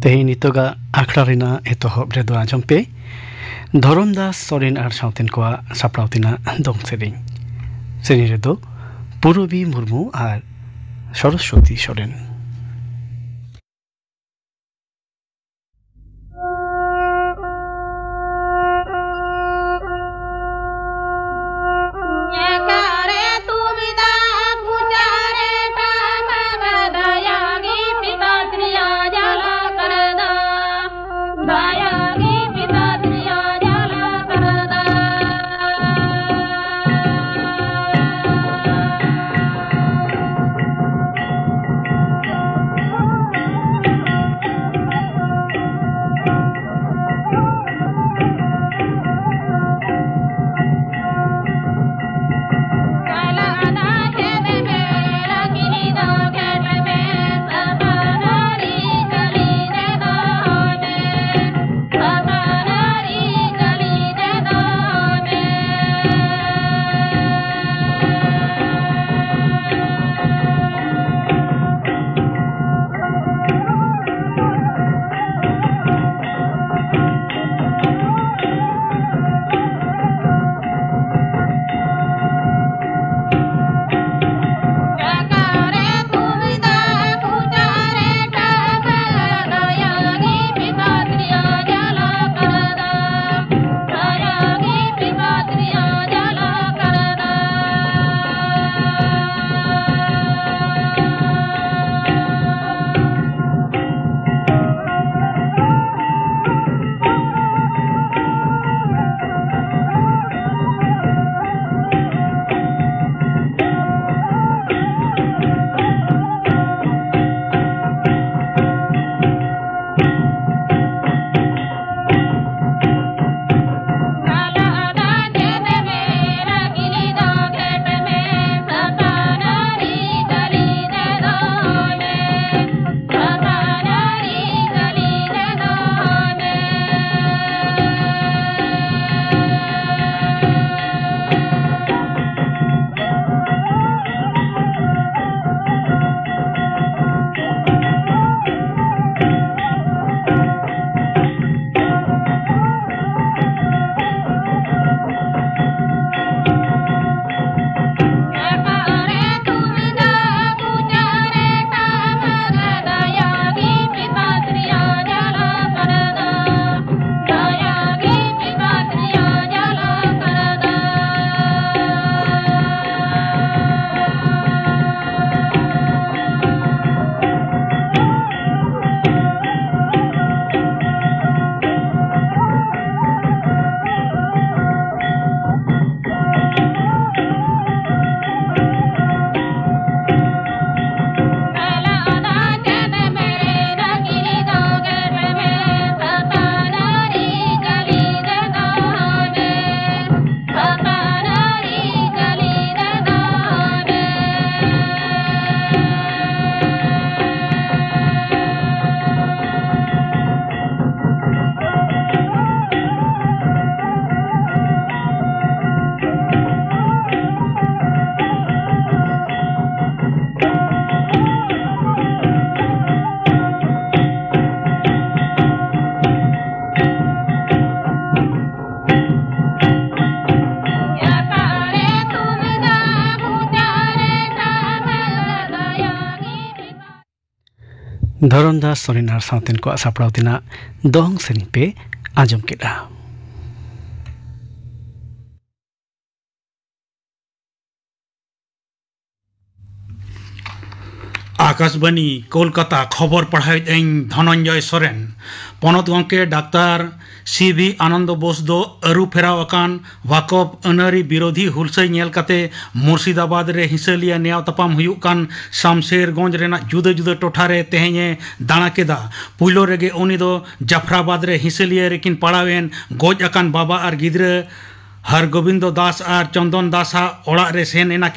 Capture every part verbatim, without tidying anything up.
ᱛᱮᱦᱮᱧ ᱱᱤᱛᱚᱜᱟᱜ ᱟᱠᱷᱲᱟ ᱨᱮᱱᱟᱜ ᱮᱛᱚᱦᱚᱵ ᱨᱮᱫᱚ ᱟᱸᱡᱚᱢ ᱯᱮ ᱫᱷᱚᱨᱚᱢ ᱫᱟᱥ ᱥᱚᱨᱮᱱ ᱟᱨ ᱥᱟᱶᱛᱮᱱ ᱠᱚᱣᱟᱜ ᱥᱟᱯᱲᱟᱣ ᱛᱮᱱᱟᱜ ᱫᱚᱝ ᱥᱮᱨᱮᱧ᱾ ᱥᱮᱨᱮᱧ ᱨᱮᱫᱚ ᱯᱩᱨᱚᱵᱤ ᱢᱩᱨᱢᱩ ᱟᱨ ᱥᱚᱨᱚᱥᱣᱚᱛᱤ ᱥᱚᱨᱮᱱ᱾ ᱫᱷᱚᱨᱚᱱ ᱫᱟᱥ ᱥᱚᱨᱮᱱ ᱟᱨ ᱥᱟᱶᱛᱮᱱ ᱠᱚᱣᱟᱜ ᱥᱟᱯᱲᱟᱣ ᱛᱮᱱᱟᱜ ᱫᱚᱝ ᱥᱮᱨᱮᱧ ᱯᱮ ᱟᱸᱡᱚᱢ ᱠᱮᱫᱼᱟ᱾ ᱟᱠᱟᱥᱵᱟᱱᱤ ᱠᱳᱞᱠᱟᱛᱟ, ᱠᱷᱚᱵᱚᱨ ᱯᱟᱲᱦᱟᱣᱮᱫ ᱟᱹᱧ ᱫᱷᱚᱱᱚᱱᱡᱚᱭ ᱥᱚᱨᱮᱱ᱾ ᱯᱚᱱᱚᱛ ᱜᱚᱢᱠᱮ ᱰᱟᱠᱛᱟᱨ ᱥᱤ ᱵᱷᱤ ᱟᱱᱚᱱᱫᱚ ᱵᱳᱥ ᱫᱚ ᱟᱹᱨᱩ ᱯᱷᱮᱨᱟᱣ ᱟᱠᱟᱱ ᱣᱟᱠᱚᱯ ᱟᱹᱱᱟᱹᱨᱤ ᱵᱤᱨᱳᱫᱷᱤ ᱦᱩᱞᱥᱟᱹᱭ ᱧᱮᱞ ᱠᱟᱛᱮ ᱢᱩᱨᱥᱤᱫᱟᱵᱟᱫᱽ ᱨᱮ ᱦᱤᱥᱟᱹᱞᱤᱭᱟᱹ ᱱᱮᱭᱟᱣ ᱛᱟᱯᱟᱢ ᱦᱩᱭᱩᱜ ᱠᱟᱱ ᱥᱟᱢᱥᱮᱨᱜᱚᱸᱡᱽ ᱨᱮᱱᱟᱜ ᱡᱩᱫᱟᱹ ᱡᱩᱫᱟᱹ ᱴᱚᱴᱷᱟ ᱨᱮ ᱛᱮᱦᱮᱧ ᱮ ᱫᱟᱬᱟ ᱠᱮᱫᱟ᱾ ᱯᱩᱭᱞᱩ ᱨᱮᱜᱮ ᱩᱱᱤ ᱫᱚ ᱡᱟᱯᱷᱨᱟᱵᱟᱫᱽ ᱨᱮ ᱦᱤᱥᱟᱹᱞᱤᱭᱟᱹ ᱨᱮᱠᱤᱱ ᱯᱟᱲᱟᱣᱮᱱ ᱜᱚᱡ ᱟᱠᱟᱱ ᱵᱟᱵᱟ ᱟᱨ ᱜᱤᱫᱽᱨᱟᱹ ᱦᱚᱨᱜᱳᱵᱤᱱᱫᱚ ᱫᱟᱥ ᱟᱨ ᱪᱚᱱᱫᱚᱱ ᱫᱟᱥ ᱟᱜ ᱚᱲᱟᱜ ᱨᱮ ᱥᱮᱱ ᱮᱱᱟ᱾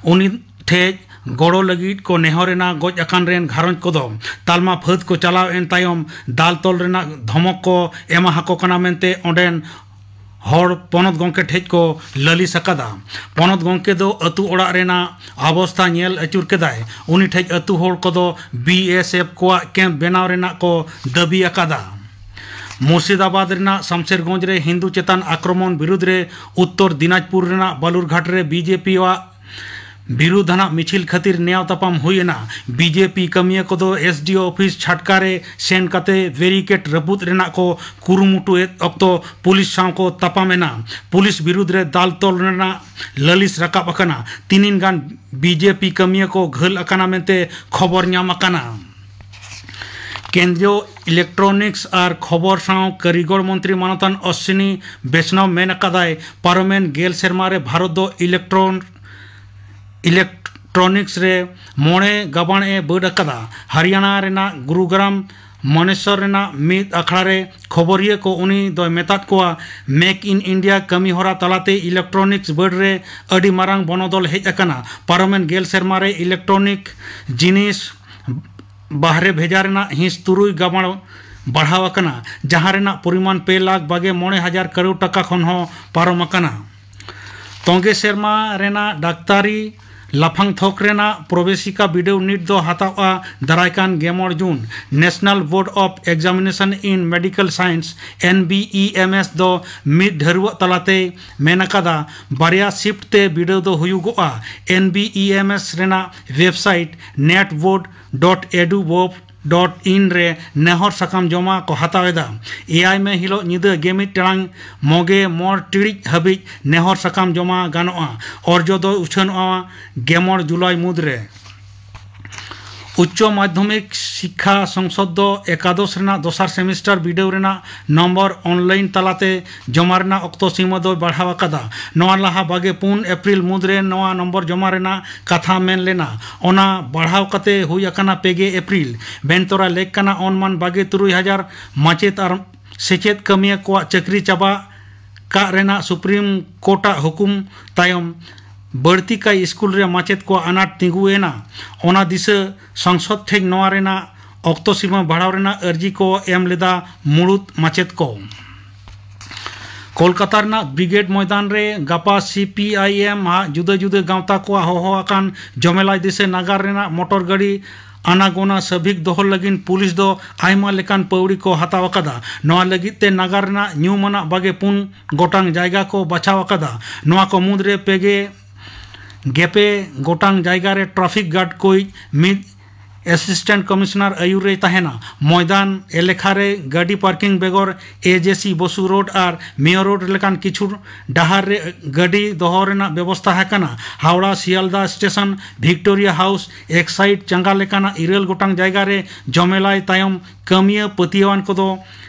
ᱩᱱᱤ ᱴᱷᱮᱡ ᱜᱚᱲᱚ ᱞᱟᱹᱜᱤᱫ ᱠᱚ ᱱᱮᱦᱚᱨ ᱮᱱᱟ᱾ ᱜᱚᱡ ᱟᱠᱟᱱ ᱨᱮᱱ ᱜᱷᱟᱨᱚᱸᱡᱽ ᱠᱚᱫᱚ ᱛᱟᱞᱢᱟ ᱯᱷᱟᱹᱫ ᱠᱚ ᱪᱟᱞᱟᱣ ᱮᱱ ᱛᱟᱭᱚᱢ ᱫᱟᱞ ᱛᱚᱞ ᱨᱮᱱᱟᱜ ᱫᱷᱚᱢᱚᱠ ᱠᱚ ᱮᱢᱟ ᱦᱟᱠᱚ ᱠᱟᱱᱟ ᱢᱮᱱᱛᱮ ᱚᱸᱰᱮᱱ ᱦᱚᱲ ᱯᱚᱱᱚᱛ ᱜᱚᱢᱠᱮ ᱴᱷᱮᱡ ᱠᱚ ᱞᱟᱹᱞᱤᱥ ᱟᱠᱟᱫᱟ᱾ ᱯᱚᱱᱚᱛ ᱜᱚᱢᱠᱮ ᱫᱚ ᱟᱹᱛᱩ ᱚᱲᱟᱜ ᱨᱮᱱᱟᱜ ᱚᱵᱚᱥᱛᱷᱟ ᱧᱮᱞ ᱟᱹᱪᱩᱨ ᱠᱮᱫᱟᱭ᱾ ᱩᱱᱤ ᱴᱷᱮᱡ ᱟᱹᱛᱩ ᱦᱚᱲ ᱠᱚᱫᱚ ᱵᱤ ᱮᱥ ᱮᱯᱷ ᱠᱚᱣᱟᱜ ᱠᱮᱢᱯ ᱵᱮᱱᱟᱣ ᱨᱮᱱᱟᱜ ᱠᱚ ᱫᱟᱹᱵᱤ ᱟᱠᱟᱫᱟ᱾ ᱢᱩᱨᱥᱤᱫᱟᱵᱟᱫᱽ ᱨᱮᱱᱟᱜ ᱥᱟᱢᱥᱮᱨᱜᱚᱸᱡᱽ ᱨᱮ ᱦᱤᱱᱫᱩ ᱪᱮᱛᱟᱱ ᱟᱠᱨᱚᱢᱚᱱ ᱵᱤᱨᱩᱫᱽ ᱨᱮ ᱩᱛᱛᱚᱨ ᱫᱤᱱᱟᱡᱽᱯᱩᱨ ᱨᱮᱱᱟᱜ ᱵᱟᱞᱩᱨᱜᱷᱟᱴ ᱨᱮ ᱵᱤ ᱡᱮ ᱯᱤ ᱟᱜ ᱵᱤᱨᱩᱫᱷ ᱟᱱᱟᱜ ᱢᱤᱪᱷᱤᱞ ᱠᱷᱟᱹᱛᱤᱨ ᱱᱮᱭᱟᱣ ᱛᱟᱯᱟᱢ ᱦᱩᱭ ᱮᱱᱟ᱾ ᱵᱤ ᱡᱮ ᱯᱤ ᱠᱟᱹᱢᱤᱭᱟᱹ ᱠᱚᱫᱚ ᱮᱥ ᱰᱤ ᱳ ᱚᱯᱷᱤᱥ ᱪᱷᱟᱴᱠᱟ ᱨᱮ ᱥᱮᱱ ᱠᱟᱛᱮ ᱵᱮᱨᱤᱠᱮᱰ ᱨᱟᱹᱯᱩᱫ ᱨᱮᱱᱟᱜ ᱠᱚ ᱠᱩᱨᱩᱢᱩᱴᱩᱭᱮᱫ ᱚᱠᱛᱚ ᱯᱩᱞᱤᱥ ᱥᱟᱶ ᱠᱚ ᱛᱟᱯᱟᱢ ᱮᱱᱟ᱾ ᱯᱩᱞᱤᱥ ᱵᱤᱨᱩᱫᱽ ᱨᱮ ᱫᱟᱞ ᱛᱚᱞ ᱨᱮᱱᱟᱜ ᱞᱟᱹᱞᱤᱥ ᱨᱟᱠᱟᱵ ᱟᱠᱟᱱᱟ᱾ ᱛᱤᱱᱤᱱ ᱜᱟᱱ ᱵᱤ ᱡᱮ ᱯᱤ ᱠᱟᱹᱢᱤᱭᱟᱹ ᱠᱚ ᱜᱷᱟᱹᱞ ᱟᱠᱟᱱᱟ ᱢᱮᱱᱛᱮ ᱠᱷᱚᱵᱚᱨ ᱧᱟᱢ ᱟᱠᱟᱱᱟ᱾ ᱠᱮᱱᱫᱨᱤᱭᱚ ᱤᱞᱮᱠᱴᱨᱚᱱᱤᱠᱥ ᱟᱨ ᱠᱷᱚᱵᱚᱨ ᱥᱟᱶ ᱠᱟᱹᱨᱤᱜᱚᱞ ᱢᱚᱱᱛᱨᱤ ᱢᱟᱱᱚᱛᱟᱱ ᱚᱥᱥᱤᱱᱤ ᱵᱮᱥᱱᱚᱣ ᱢᱮᱱ ᱟᱠᱟᱫᱟᱭ, ᱯᱟᱨᱚᱢᱮᱱ ᱜᱮᱞ ᱥᱮᱨᱢᱟ ᱨᱮ ᱵᱷᱟᱨᱚᱛ ᱫᱚ ᱤᱞᱮᱠᱴᱨᱚᱱ ᱤᱞᱮᱠᱴᱨᱚᱱᱤᱠᱥ ᱨᱮ ᱢᱚᱬᱮ ᱜᱟᱵᱟᱬ ᱮ ᱵᱟᱹᱰ ᱟᱠᱟᱫᱟ᱾ ᱦᱟᱨᱤᱭᱟᱱᱟ ᱨᱮᱱᱟᱜ ᱜᱩᱨᱩᱜᱨᱟᱢ ᱢᱚᱱᱮᱥᱚᱨ ᱨᱮᱱᱟᱜ ᱢᱤᱫ ᱟᱠᱷᱲᱟ ᱨᱮ ᱠᱷᱚᱵᱚᱨᱤᱭᱟᱹ ᱠᱚ ᱩᱱᱤ ᱫᱚᱭ ᱢᱮᱛᱟᱫ ᱠᱚᱣᱟ, ᱢᱮᱠ ᱤᱱ ᱤᱱᱰᱤᱭᱟ ᱠᱟᱹᱢᱤ ᱦᱚᱨᱟ ᱛᱟᱞᱟᱛᱮ ᱤᱞᱮᱠᱴᱨᱚᱱᱤᱠᱥ ᱵᱟᱹᱰ ᱨᱮ ᱟᱹᱰᱤ ᱢᱟᱨᱟᱝ ᱵᱚᱱᱚᱫᱚᱞ ᱦᱮᱡ ᱟᱠᱟᱱᱟ᱾ ᱯᱟᱨᱚᱢᱮᱱ ᱜᱮᱞ ᱥᱮᱨᱢᱟ ᱨᱮ ᱤᱞᱮᱠᱴᱨᱚᱱᱤᱠ ᱡᱤᱱᱤᱥ ᱵᱟᱦᱨᱮ ᱵᱷᱮᱡᱟ ᱨᱮᱱᱟᱜ ᱦᱤᱸᱥ ᱛᱩᱨᱩᱭ ᱜᱟᱵᱟᱬ ᱵᱟᱲᱦᱟᱣ ᱟᱠᱟᱱᱟ, ᱡᱟᱦᱟᱸ ᱨᱮᱱᱟᱜ ᱯᱚᱨᱤᱢᱟᱱ ᱯᱮ ᱞᱟᱠᱷ ᱵᱟᱜᱮ ᱢᱚᱬᱮ ᱦᱟᱡᱟᱨ ᱠᱟᱨᱳᱲ ᱴᱟᱠᱟ ᱠᱷᱚᱱ ᱦᱚᱸ ᱯᱟᱨᱚᱢ ᱟᱠᱟᱱᱟ᱾ ᱛᱚᱸᱜᱮ ᱥᱮᱨᱢᱟ ᱨᱮᱱᱟᱜ ᱰᱟᱠᱛᱟᱨᱤ ᱞᱟᱯᱷᱟᱝ ᱛᱷᱚᱠ ᱨᱮᱱᱟᱜ ᱯᱨᱚᱵᱮᱥᱤᱠᱟ ᱵᱤᱰᱟᱹᱣ ᱱᱤᱴ ᱫᱚ ᱦᱟᱛᱟᱣᱼᱟ ᱫᱟᱨᱟᱭ ᱠᱟᱱ ᱜᱮᱢᱚᱬ ᱡᱩᱱ᱾ National Board of Examination in Medical Science, ᱮᱱ ᱵᱤ ᱤ ᱮᱢ ᱮᱥ, ᱫᱚ ᱢᱤᱫ ᱰᱷᱟᱹᱨᱣᱟᱹᱜ ᱛᱟᱞᱟᱛᱮᱭ ᱢᱮᱱ ᱟᱠᱟᱫᱟ, ᱵᱟᱨᱭᱟ ᱥᱤᱯᱴ ᱛᱮ ᱵᱤᱰᱟᱹᱣ ᱫᱚ ᱦᱩᱭᱩᱜᱚᱜᱼᱟ᱾ N B E M S ᱨᱮᱱᱟᱜ website net board dot edu bob dot in ᱨᱮ ᱱᱮᱦᱚᱨ ᱥᱟᱠᱟᱢ ᱡᱚᱢᱟ ᱠᱚ ᱦᱟᱛᱟᱣ ᱮᱫᱟ᱾ ᱮᱭᱟᱭ ᱢᱮ ᱦᱤᱞᱳᱜ ᱧᱤᱫᱟᱹ ᱜᱮᱢᱤᱫ ᱴᱟᱲᱟᱝ ᱢᱚᱜᱮ ᱢᱚᱬ ᱴᱤᱲᱤᱡ ᱦᱟᱹᱵᱤᱡ ᱱᱮᱦᱚᱨ ᱥᱟᱠᱟᱢ ᱡᱚᱢᱟ ᱜᱟᱱᱚᱜᱼᱟ᱾ ᱚᱨᱡᱚ ᱫᱚ ᱩᱪᱷᱟᱹᱱᱚᱜᱼᱟ ᱜᱮᱢᱚᱬ ᱡᱩᱞᱟᱭ ᱢᱩᱫᱽᱨᱮ᱾ ᱩᱪᱪᱚ ᱢᱟᱫᱽᱫᱷᱚᱢᱤᱠ ᱥᱤᱠᱠᱷᱟ ᱥᱚᱝᱥᱚᱫ ᱫᱚ ᱮᱠᱟᱫᱚᱥ ᱨᱮᱱᱟᱜ ᱫᱚᱥᱟᱨ ᱥᱮᱢᱤᱥᱴᱟᱨ ᱵᱤᱰᱟᱹᱣ ᱨᱮᱱᱟᱜ ᱱᱚᱢᱵᱚᱨ ᱚᱱᱞᱟᱭᱤᱱ ᱛᱟᱞᱟᱛᱮ ᱡᱚᱢᱟ ᱨᱮᱱᱟᱜ ᱚᱠᱛᱚ ᱥᱤᱢᱟᱹ ᱫᱚᱭ ᱵᱟᱲᱦᱟᱣ ᱟᱠᱟᱫᱟ᱾ ᱱᱚᱣᱟ ᱞᱟᱦᱟ ᱵᱟᱜᱮ ᱯᱩᱱ ᱮᱯᱨᱤᱞ ᱢᱩᱫᱽᱨᱮ ᱱᱚᱣᱟ ᱱᱚᱢᱵᱚᱨ ᱡᱚᱢᱟ ᱨᱮᱱᱟᱜ ᱠᱟᱛᱷᱟ ᱢᱮᱱ ᱞᱮᱱᱟ᱾ ᱚᱱᱟ ᱵᱟᱲᱦᱟᱣ ᱠᱟᱛᱮ ᱦᱩᱭ ᱟᱠᱟᱱᱟ ᱯᱮ ᱜᱮ ᱮᱯᱨᱤᱞ᱾ ᱵᱮᱱᱛᱚᱨᱟ ᱞᱮᱠ ᱠᱟᱱᱟ ᱚᱱᱢᱟᱱ ᱵᱟᱜᱮ ᱛᱩᱨᱩᱭ ᱦᱟᱡᱟᱨ ᱢᱟᱪᱮᱫ ᱟᱨ ᱥᱮᱪᱮᱫ ᱠᱟᱹᱢᱤᱭᱟᱹ ᱠᱚᱣᱟᱜ ᱪᱟᱹᱠᱨᱤ ᱪᱟᱵᱟ ᱠᱟᱜ ᱨᱮᱱᱟᱜ ᱥᱩᱯᱨᱤᱢ ᱠᱳᱨᱴᱟᱜ ᱦᱩᱠᱩᱢ ᱛᱟᱭᱚᱢ ᱵᱟᱹᱲᱛᱤ ᱠᱟᱭ ᱥᱠᱩᱞ ᱨᱮ ᱢᱟᱪᱮᱫ ᱠᱚᱣᱟᱜ ᱟᱱᱟᱴ ᱛᱤᱸᱜᱩ ᱮᱱᱟ᱾ ᱚᱱᱟ ᱫᱤᱥᱟᱹ ᱥᱚᱝᱥᱚᱫ ᱴᱷᱮᱱ ᱱᱚᱣᱟ ᱨᱮᱱᱟᱜ ᱚᱠᱛᱚ ᱥᱤᱢᱟᱹ ᱵᱟᱲᱦᱟᱣ ᱨᱮᱱᱟᱜ ᱟᱹᱨᱡᱤ ᱠᱚ ᱮᱢ ᱞᱮᱫᱟ ᱢᱩᱲᱩᱫ ᱢᱟᱪᱮᱫ ᱠᱚ᱾ ᱠᱳᱞᱠᱟᱛᱟ ᱨᱮᱱᱟᱜ ᱵᱨᱤᱜᱮᱰ ᱢᱚᱭᱫᱟᱱ ᱨᱮ ᱜᱟᱯᱟ ᱥᱤ ᱯᱤ ᱟᱭ ᱮᱢ ᱟᱜ ᱡᱩᱫᱟᱹ ᱡᱩᱫᱟᱹ ᱜᱟᱶᱛᱟ ᱠᱚᱣᱟᱜ ᱦᱚᱦᱚ ᱟᱠᱟᱱ ᱡᱚᱢᱮᱞᱟᱭ ᱫᱤᱥᱟᱹ ᱱᱟᱜᱟᱨ ᱨᱮᱱᱟᱜ ᱢᱚᱴᱚᱨ ᱜᱟᱹᱰᱤ ᱟᱱᱟᱜᱚᱱᱟ ᱥᱟᱵᱷᱤᱠ ᱫᱚᱦᱚ ᱞᱟᱹᱜᱤᱫ ᱯᱩᱞᱤᱥ ᱫᱚ ᱟᱭᱢᱟ ᱞᱮᱠᱟᱱ ᱯᱟᱹᱣᱲᱤ ᱠᱚ ᱦᱟᱛᱟᱣ ᱟᱠᱟᱫᱟ᱾ ᱱᱚᱣᱟ ᱞᱟᱹᱜᱤᱫ ᱛᱮ ᱱᱟᱜᱟᱨ ᱨᱮᱱᱟᱜ ᱧᱩᱢᱟᱱᱟᱜ ᱵᱟᱜᱮ ᱯᱩᱱ ᱜᱚᱴᱟᱝ ᱡᱟᱭᱜᱟ ᱠᱚ ᱵᱟᱪᱷᱟᱣ ᱟᱠᱟᱫᱟ᱾ ᱱᱚᱣᱟ ᱠᱚ ᱢᱩᱫᱽᱨᱮ ᱯᱮ ᱜᱮ ᱜᱮᱯᱮ ᱜᱚᱴᱟᱝ ᱡᱟᱭᱜᱟ ᱨᱮ ᱴᱨᱟᱯᱷᱤᱠ ᱜᱟᱨᱰ ᱠᱚᱭᱤᱡ ᱢᱤᱫ ᱮᱥᱤᱥᱴᱮᱱᱴ ᱠᱚᱢᱤᱥᱚᱱᱟᱨ ᱟᱹᱭᱩᱨ ᱨᱮᱭ ᱛᱟᱦᱮᱱᱟ᱾ ᱢᱚᱭᱫᱟᱱ ᱮᱞᱮᱠᱷᱟ ᱨᱮ ᱜᱟᱹᱰᱤ ᱯᱟᱨᱠᱤᱝ ᱵᱮᱜᱚᱨ ᱮ ᱡᱮ ᱥᱤ ᱵᱚᱥᱩ ᱨᱳᱰ ᱟᱨ ᱢᱮᱭᱚᱨ ᱨᱳᱰ ᱞᱮᱠᱟᱱ ᱠᱤᱪᱷᱩ ᱰᱟᱦᱟᱨ ᱨᱮ ᱜᱟᱹᱰᱤ ᱫᱚᱦᱚ ᱨᱮᱱᱟᱜ ᱵᱮᱵᱚᱥᱛᱟ ᱟᱠᱟᱱᱟ᱾ Howrah Sealdah station, Victoria house, ᱮᱠᱥᱟᱭᱤᱰ ᱪᱟᱸᱜᱟ ᱞᱮᱠᱟᱱᱟᱜ ᱤᱨᱟᱹᱞ ᱜᱚᱴᱟᱝ ᱡᱟᱭᱜᱟ ᱨᱮ ᱡᱚᱢᱮᱞᱟᱭ ᱛᱟᱭᱚᱢ ᱠᱟᱹᱢᱤᱭᱟᱹ ᱯᱟᱹᱛᱭᱟᱹᱣᱟᱱ ᱠᱚᱫᱚ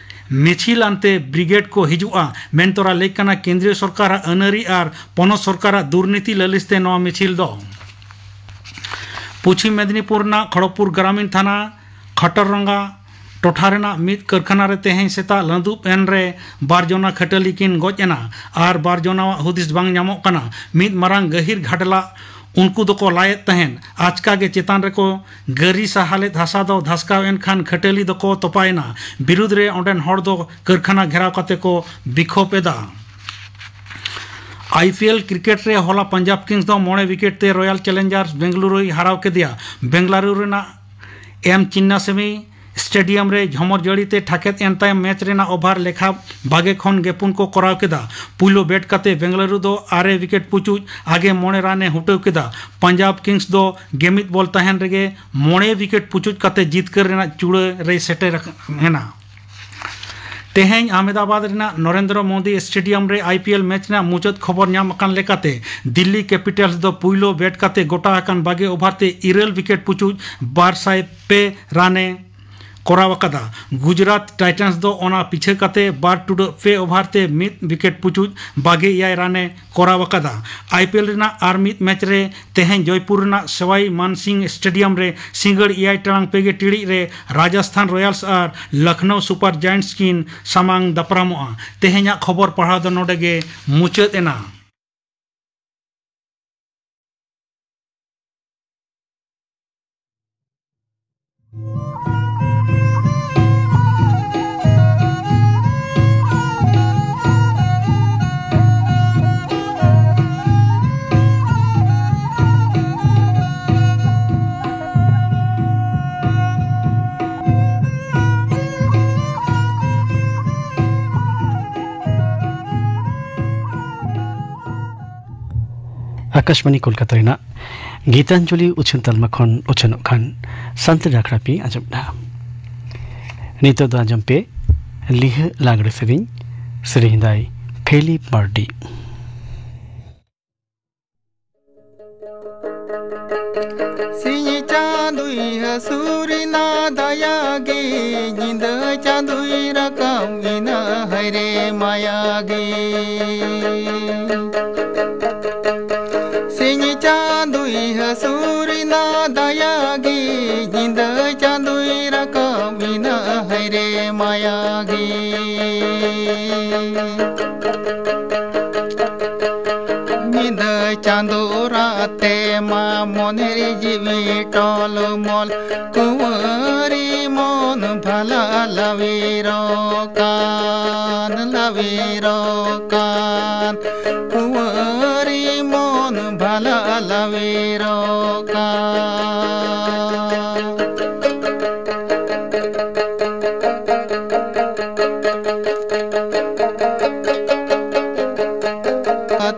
ᱢᱤᱪᱷᱤᱞ ᱟᱱᱛᱮ ᱵᱨᱤᱜᱮᱰ ᱠᱚ ᱦᱤᱡᱩᱜᱼᱟ᱾ ᱢᱮᱱᱛᱚᱨᱟ ᱞᱮᱠ ᱠᱟᱱᱟ ᱠᱮᱱᱫᱨᱤᱭᱚ ᱥᱚᱨᱠᱟᱨᱟᱜ ᱟᱹᱱᱟᱹᱨᱤ ᱟᱨ ᱯᱚᱱᱚᱛ ᱥᱚᱨᱠᱟᱨᱟᱜ ᱫᱩᱨᱱᱤᱛᱤ ᱞᱟᱹᱞᱤᱥ ᱛᱮ ᱱᱚᱣᱟ ᱢᱤᱪᱷᱤᱞ ᱫᱚ᱾ ᱯᱚᱪᱷᱤᱢ ᱢᱮᱫᱽᱱᱤᱯᱩᱨ ᱨᱮᱱᱟᱜ ᱠᱷᱚᱲᱚᱜᱽᱯᱩᱨ ᱜᱨᱟᱢᱤᱱ ᱛᱷᱟᱱᱟ ᱠᱷᱟᱴᱟᱨᱨᱟᱝᱜᱟ ᱴᱚᱴᱷᱟ ᱨᱮᱱᱟᱜ ᱢᱤᱫ ᱠᱟᱹᱨᱠᱷᱟᱱᱟ ᱨᱮ ᱛᱮᱦᱮᱧ ᱥᱮᱛᱟᱜ ᱞᱟᱹᱫᱩᱵ ᱮᱱ ᱨᱮ ᱵᱟᱨ ᱡᱚᱱᱟ ᱠᱷᱟᱹᱴᱟᱹᱞᱤ ᱠᱤᱱ ᱜᱚᱡ ᱮᱱᱟ ᱟᱨ ᱵᱟᱨ ᱡᱚᱱᱟᱣᱟᱜ ᱦᱩᱫᱤᱥ ᱵᱟᱝ ᱧᱟᱢᱚᱜ ᱠᱟᱱᱟ᱾ ᱢᱤᱫ ᱢᱟᱨᱟᱝ ᱜᱟᱹᱦᱤᱨ ᱜᱷᱟᱰᱞᱟᱜ ᱩᱱᱠᱩ ᱫᱚᱠᱚ ᱞᱟᱭᱮᱫ ᱛᱟᱦᱮᱸᱫ᱾ ᱟᱪᱠᱟ ᱜᱮ ᱪᱮᱛᱟᱱ ᱨᱮᱠᱚ ᱜᱟᱹᱨᱤ ᱥᱟᱦᱟ ᱞᱮᱫ ᱦᱟᱥᱟ ᱫᱚ ᱫᱷᱟᱥᱠᱟᱣ ᱮᱱ ᱠᱷᱟᱱ ᱠᱷᱟᱹᱴᱟᱹᱞᱤ ᱫᱚᱠᱚ ᱛᱚᱯᱟᱭᱮᱱᱟ᱾ ᱵᱤᱨᱩᱫᱽ ᱨᱮ ᱚᱸᱰᱮᱱ ᱦᱚᱲ ᱫᱚ ᱠᱟᱹᱨᱠᱷᱟᱱᱟ ᱜᱷᱮᱨᱟᱣ ᱠᱟᱛᱮ ᱠᱚ ᱵᱤᱠᱷᱳᱵ ᱮᱫᱟ᱾ ᱟᱭ ᱯᱤ ᱮᱞ ᱠᱨᱤᱠᱮᱴ ᱨᱮ ᱦᱚᱞᱟ ᱯᱟᱧᱡᱟᱵᱽ ᱠᱤᱝᱥ ᱫᱚ ᱢᱚᱬᱮ ᱣᱤᱠᱮᱴ ᱛᱮ ᱨᱚᱭᱟᱞ ᱪᱮᱞᱮᱧᱡᱟᱨᱥ ᱵᱮᱝᱜᱟᱞᱩᱨᱩᱭ ᱦᱟᱨᱟᱣ ᱠᱮᱫᱮᱭᱟ᱾ ᱵᱮᱝᱜᱟᱞᱩᱨᱩ ᱨᱮᱱᱟᱜ ᱮᱢ ᱪᱤᱱᱱᱟᱥᱮᱢᱤ ᱥᱴᱮᱰᱤᱭᱟᱢ ᱨᱮ ᱡᱷᱚᱢᱚᱨ ᱡᱟᱹᱲᱤ ᱛᱮ ᱴᱷᱟᱠᱮᱫ ᱮᱱ ᱛᱟᱭᱚᱢ ᱢᱮᱪ ᱨᱮᱱᱟᱜ ᱳᱵᱷᱟᱨ ᱞᱮᱠᱷᱟ ᱵᱟᱜᱮ ᱠᱷᱚᱱ ᱜᱮ ᱯᱩᱱ ᱠᱚ ᱠᱚᱨᱟᱣ ᱠᱮᱫᱟ᱾ ᱯᱩᱭᱞᱩ ᱵᱮᱴ ᱠᱟᱛᱮ ᱵᱮᱝᱜᱟᱞᱩᱨᱩ ᱫᱚ ᱟᱨᱮ ᱣᱤᱠᱮᱴ ᱯᱩᱪᱩᱡ ᱟᱜᱮ ᱢᱚᱬᱮ ᱨᱟᱱ ᱮ ᱦᱩᱴᱟᱹᱣ ᱠᱮᱫᱟ᱾ ᱯᱟᱧᱡᱟᱵᱽ ᱠᱤᱝᱥ ᱫᱚ ᱜᱮᱢᱤᱫ ᱵᱚᱞ ᱛᱟᱦᱮᱱ ᱨᱮᱜᱮ ᱢᱚᱬᱮ ᱣᱤᱠᱮᱴ ᱯᱩᱪᱩᱡ ᱠᱟᱛᱮ ᱡᱤᱛᱠᱟᱹᱨ ᱨᱮᱱᱟᱜ ᱪᱩᱲᱟᱹ ᱨᱮᱭ ᱥᱮᱴᱮᱨ ᱟᱠ-, ᱮᱱᱟ᱾ ᱛᱮᱦᱮᱧ ᱟᱦᱢᱮᱫᱟᱵᱟᱫᱽ ᱨᱮᱱᱟᱜ ᱱᱚᱨᱮᱱᱫᱨᱚ ᱢᱳᱫᱤ ᱥᱴᱮᱰᱤᱭᱟᱢ ᱨᱮ ᱟᱭ ᱯᱤ ᱮᱞ ᱢᱮᱪ ᱨᱮᱱᱟᱜ ᱢᱩᱪᱟᱹᱫ ᱠᱷᱚᱵᱚᱨ ᱧᱟᱢ ᱟᱠᱟᱱ ᱞᱮᱠᱟᱛᱮ, ᱫᱤᱞᱞᱤ ᱠᱮᱯᱤᱴᱟᱞᱥ ᱫᱚ ᱯᱩᱭᱞᱩ ᱵᱮᱴ ᱠᱟᱛᱮ ᱜᱚᱴᱟ ᱟᱠᱟᱱ ᱵᱟᱜᱮ ᱳᱵᱷᱟᱨ ᱛᱮ ᱤᱨᱟᱹᱞ ᱣᱤᱠᱮᱴ ᱯᱩᱪᱩᱡ ᱵᱟᱨ ᱥᱟᱭ ᱯᱮ ᱨᱟᱱ ᱮ ᱠᱚᱨᱟᱣ ᱟᱠᱟᱫᱟ᱾ ᱜᱩᱡᱽᱨᱟᱴ ᱴᱟᱭᱴᱟᱱᱥ ᱫᱚ ᱚᱱᱟ ᱯᱤᱪᱷᱟᱹ ᱠᱟᱛᱮ ᱵᱟᱨ ᱴᱩᱰᱟᱹᱜ ᱯᱮ ᱳᱵᱷᱟᱨ ᱛᱮ ᱢᱤᱫ ᱣᱤᱠᱮᱴ ᱯᱩᱪᱩᱡ ᱵᱟᱜᱮ ᱮᱭᱟᱭ ᱨᱟᱱ ᱮ ᱠᱚᱨᱟᱣ ᱟᱠᱟᱫᱟ᱾ ᱟᱭ ᱯᱤ ᱮᱞ ᱨᱮᱱᱟᱜ ᱟᱨ ᱢᱤᱫ ᱢᱮᱪ ᱨᱮ ᱛᱮᱦᱮᱧ ᱡᱚᱭᱯᱩᱨ ᱨᱮᱱᱟᱜ ᱥᱮᱣᱟᱭ ᱢᱟᱱᱥᱤᱝ ᱥᱴᱮᱰᱤᱭᱟᱢ ᱨᱮ ᱥᱤᱸᱜᱟᱹᱲ ᱮᱭᱟᱭ ᱴᱟᱲᱟᱝ ᱯᱮ ᱜᱮ ᱴᱤᱲᱤᱡ ᱨᱮ ᱨᱟᱡᱟᱥᱛᱷᱟᱱ ᱨᱚᱭᱟᱞᱥ ᱟᱨ ᱞᱚᱠᱷᱱᱚᱣ ᱥᱩᱯᱟᱨ ᱡᱟᱭᱮᱱᱴᱥ ᱠᱤᱱ ᱥᱟᱢᱟᱝ ᱫᱟᱯᱨᱟᱢᱚᱜᱼᱟ᱾ ᱛᱮᱦᱮᱧᱟᱜ ᱠᱷᱚᱵᱚᱨ ᱯᱟᱲᱦᱟᱣ ᱫᱚ ᱱᱚᱰᱮ ᱜᱮ ᱢᱩᱪᱟᱹᱫ ᱮᱱᱟ᱾ ᱟᱠᱟᱥᱵᱟᱬᱤ ᱠᱳᱞᱠᱟᱛᱟ ᱨᱮᱱᱟᱜ ᱜᱤᱛᱟᱧᱡᱚᱞᱤ ᱩᱪᱷᱟᱹᱱ ᱛᱟᱞᱢᱟ ᱠᱷᱚᱱ ᱩᱪᱷᱟᱹᱱᱚᱜ ᱠᱟᱱ ᱥᱟᱱᱛᱟᱲᱤ ᱟᱠᱷᱲᱟ ᱯᱮ ᱟᱸᱡᱚᱢ ᱮᱫᱟ᱾ ᱱᱤᱛᱚᱜ ᱫᱚ ᱟᱸᱡᱚᱢ ᱯᱮ ᱞᱤᱦᱟᱹ ᱞᱟᱜᱽᱲᱮ ᱥᱮᱨᱮᱧ᱾ ᱥᱮᱨᱮᱧ ᱫᱟᱭ ᱯᱷᱤᱞᱤᱯ ᱢᱟᱨᱰᱤ᱾ ᱥᱤᱧ ᱪᱟᱸᱫᱚᱭ ᱦᱟᱹᱥᱩᱨ ᱮᱱᱟ ᱫᱟᱭᱟ ᱜᱮ, ᱧᱤᱫᱟᱹ ᱪᱟᱸᱫᱚᱭ ᱨᱟᱠᱟᱵ ᱮᱱᱟ ᱦᱟᱭᱨᱮ ᱢᱟᱭᱟ ᱜᱮ᱾ ᱥᱤᱧ ᱪᱟᱸᱫᱚᱭ ᱦᱟᱹᱥᱩᱨ ᱮᱱᱟ ᱫᱟᱭᱟ ᱜᱮ, ᱧᱤᱫᱟᱹ ᱪᱟᱸᱫᱚᱭ ᱨᱟᱠᱟᱵ ᱮᱱᱟ ᱦᱟᱭᱨᱮ ᱢᱟᱭᱟ ᱜᱮ᱾ ᱧᱤᱫᱟᱹ ᱪᱟᱸᱫᱚ ᱨᱟᱛᱮ ᱢᱟ ᱢᱚᱱᱮᱨ ᱡᱤᱣᱤ ᱴᱚᱞᱢᱚᱞ, ᱠᱩᱸᱣᱟᱹᱨᱤ ᱢᱚᱱ ᱵᱷᱟᱞᱟ ᱞᱟᱣᱤᱨᱚᱜ ᱠᱟᱱ, ᱞᱟᱣᱤᱨᱚᱜ ᱠᱟᱱ, ᱠᱩᱸᱣᱟᱹᱨᱤ ᱢᱚᱱ ᱵᱷᱟᱞᱟ ᱞᱟᱣᱤᱨᱚᱜ ᱠᱟᱱ᱾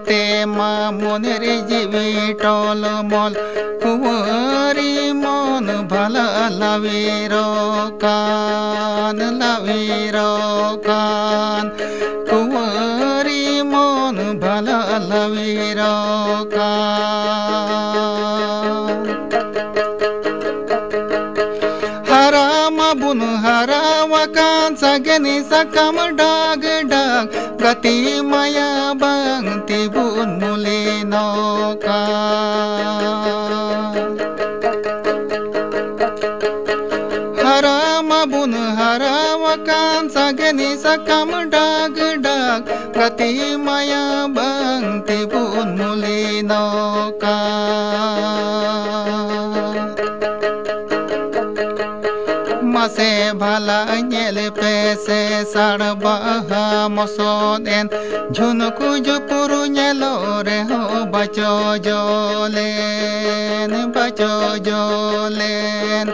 ᱛᱮ ᱢᱟ ᱢᱚᱱᱮ ᱨᱮ ᱡᱤᱣᱤ ᱴᱚᱞᱢᱚᱞ, ᱠᱩᱸᱣᱟᱹᱨᱤ ᱢᱚᱱ ᱵᱷᱟᱞᱟ ᱞᱟᱣᱤᱨᱚᱜ ᱠᱟᱱ, ᱞᱟᱣᱤᱨᱚᱜ ᱠᱟᱱ, ᱠᱩᱸᱣᱟᱹᱨᱤ ᱢᱚᱱ ᱵᱷᱟᱞᱟ ᱞᱟᱣᱤᱨᱚᱜ ᱠᱟᱱ᱾ ᱦᱟᱨᱟ ᱢᱟᱵᱚᱱ ᱦᱟᱨᱟᱣᱟᱠᱟᱱ, ᱥᱟᱜᱮᱱ ᱥᱟᱠᱟᱢ ᱰᱟᱜᱽ ᱰᱟᱜᱽ, ᱜᱟᱛᱮ ᱢᱟᱭᱟ ᱵᱟᱝ ᱛᱮᱵᱚᱱ ᱢᱩᱞᱤᱱᱚᱜ ᱠᱟᱱ᱾ ᱦᱟᱨᱟ ᱢᱟᱵᱚᱱ ᱦᱟᱨᱟᱣᱟᱠᱟᱱ, ᱥᱟᱜᱮᱱ ᱥᱟᱠᱟᱢ ᱰᱟᱜᱽ ᱰᱟᱜᱽ, ᱜᱟᱛᱮ ᱢᱟᱭᱟ ᱵᱟᱝ ᱛᱮᱵᱚᱱ ᱢᱩᱞᱤᱱᱚᱜ ᱠᱟᱱ᱾ ᱢᱟᱥᱮ ᱵᱷᱟᱞᱟ ᱧᱮᱞ ᱯᱮ ᱥᱮ, ᱥᱟᱲ ᱵᱟᱦᱟ ᱢᱚᱥᱚᱫ ᱮᱱ, ᱡᱷᱩᱱᱠᱩ ᱡᱩᱯᱩᱨ ᱧᱮᱞᱚᱜ ᱨᱮᱦᱚᱸ ᱵᱟᱪᱚ ᱡᱚᱞᱮᱱ, ᱵᱟᱪᱚ ᱡᱚᱞᱮᱱ,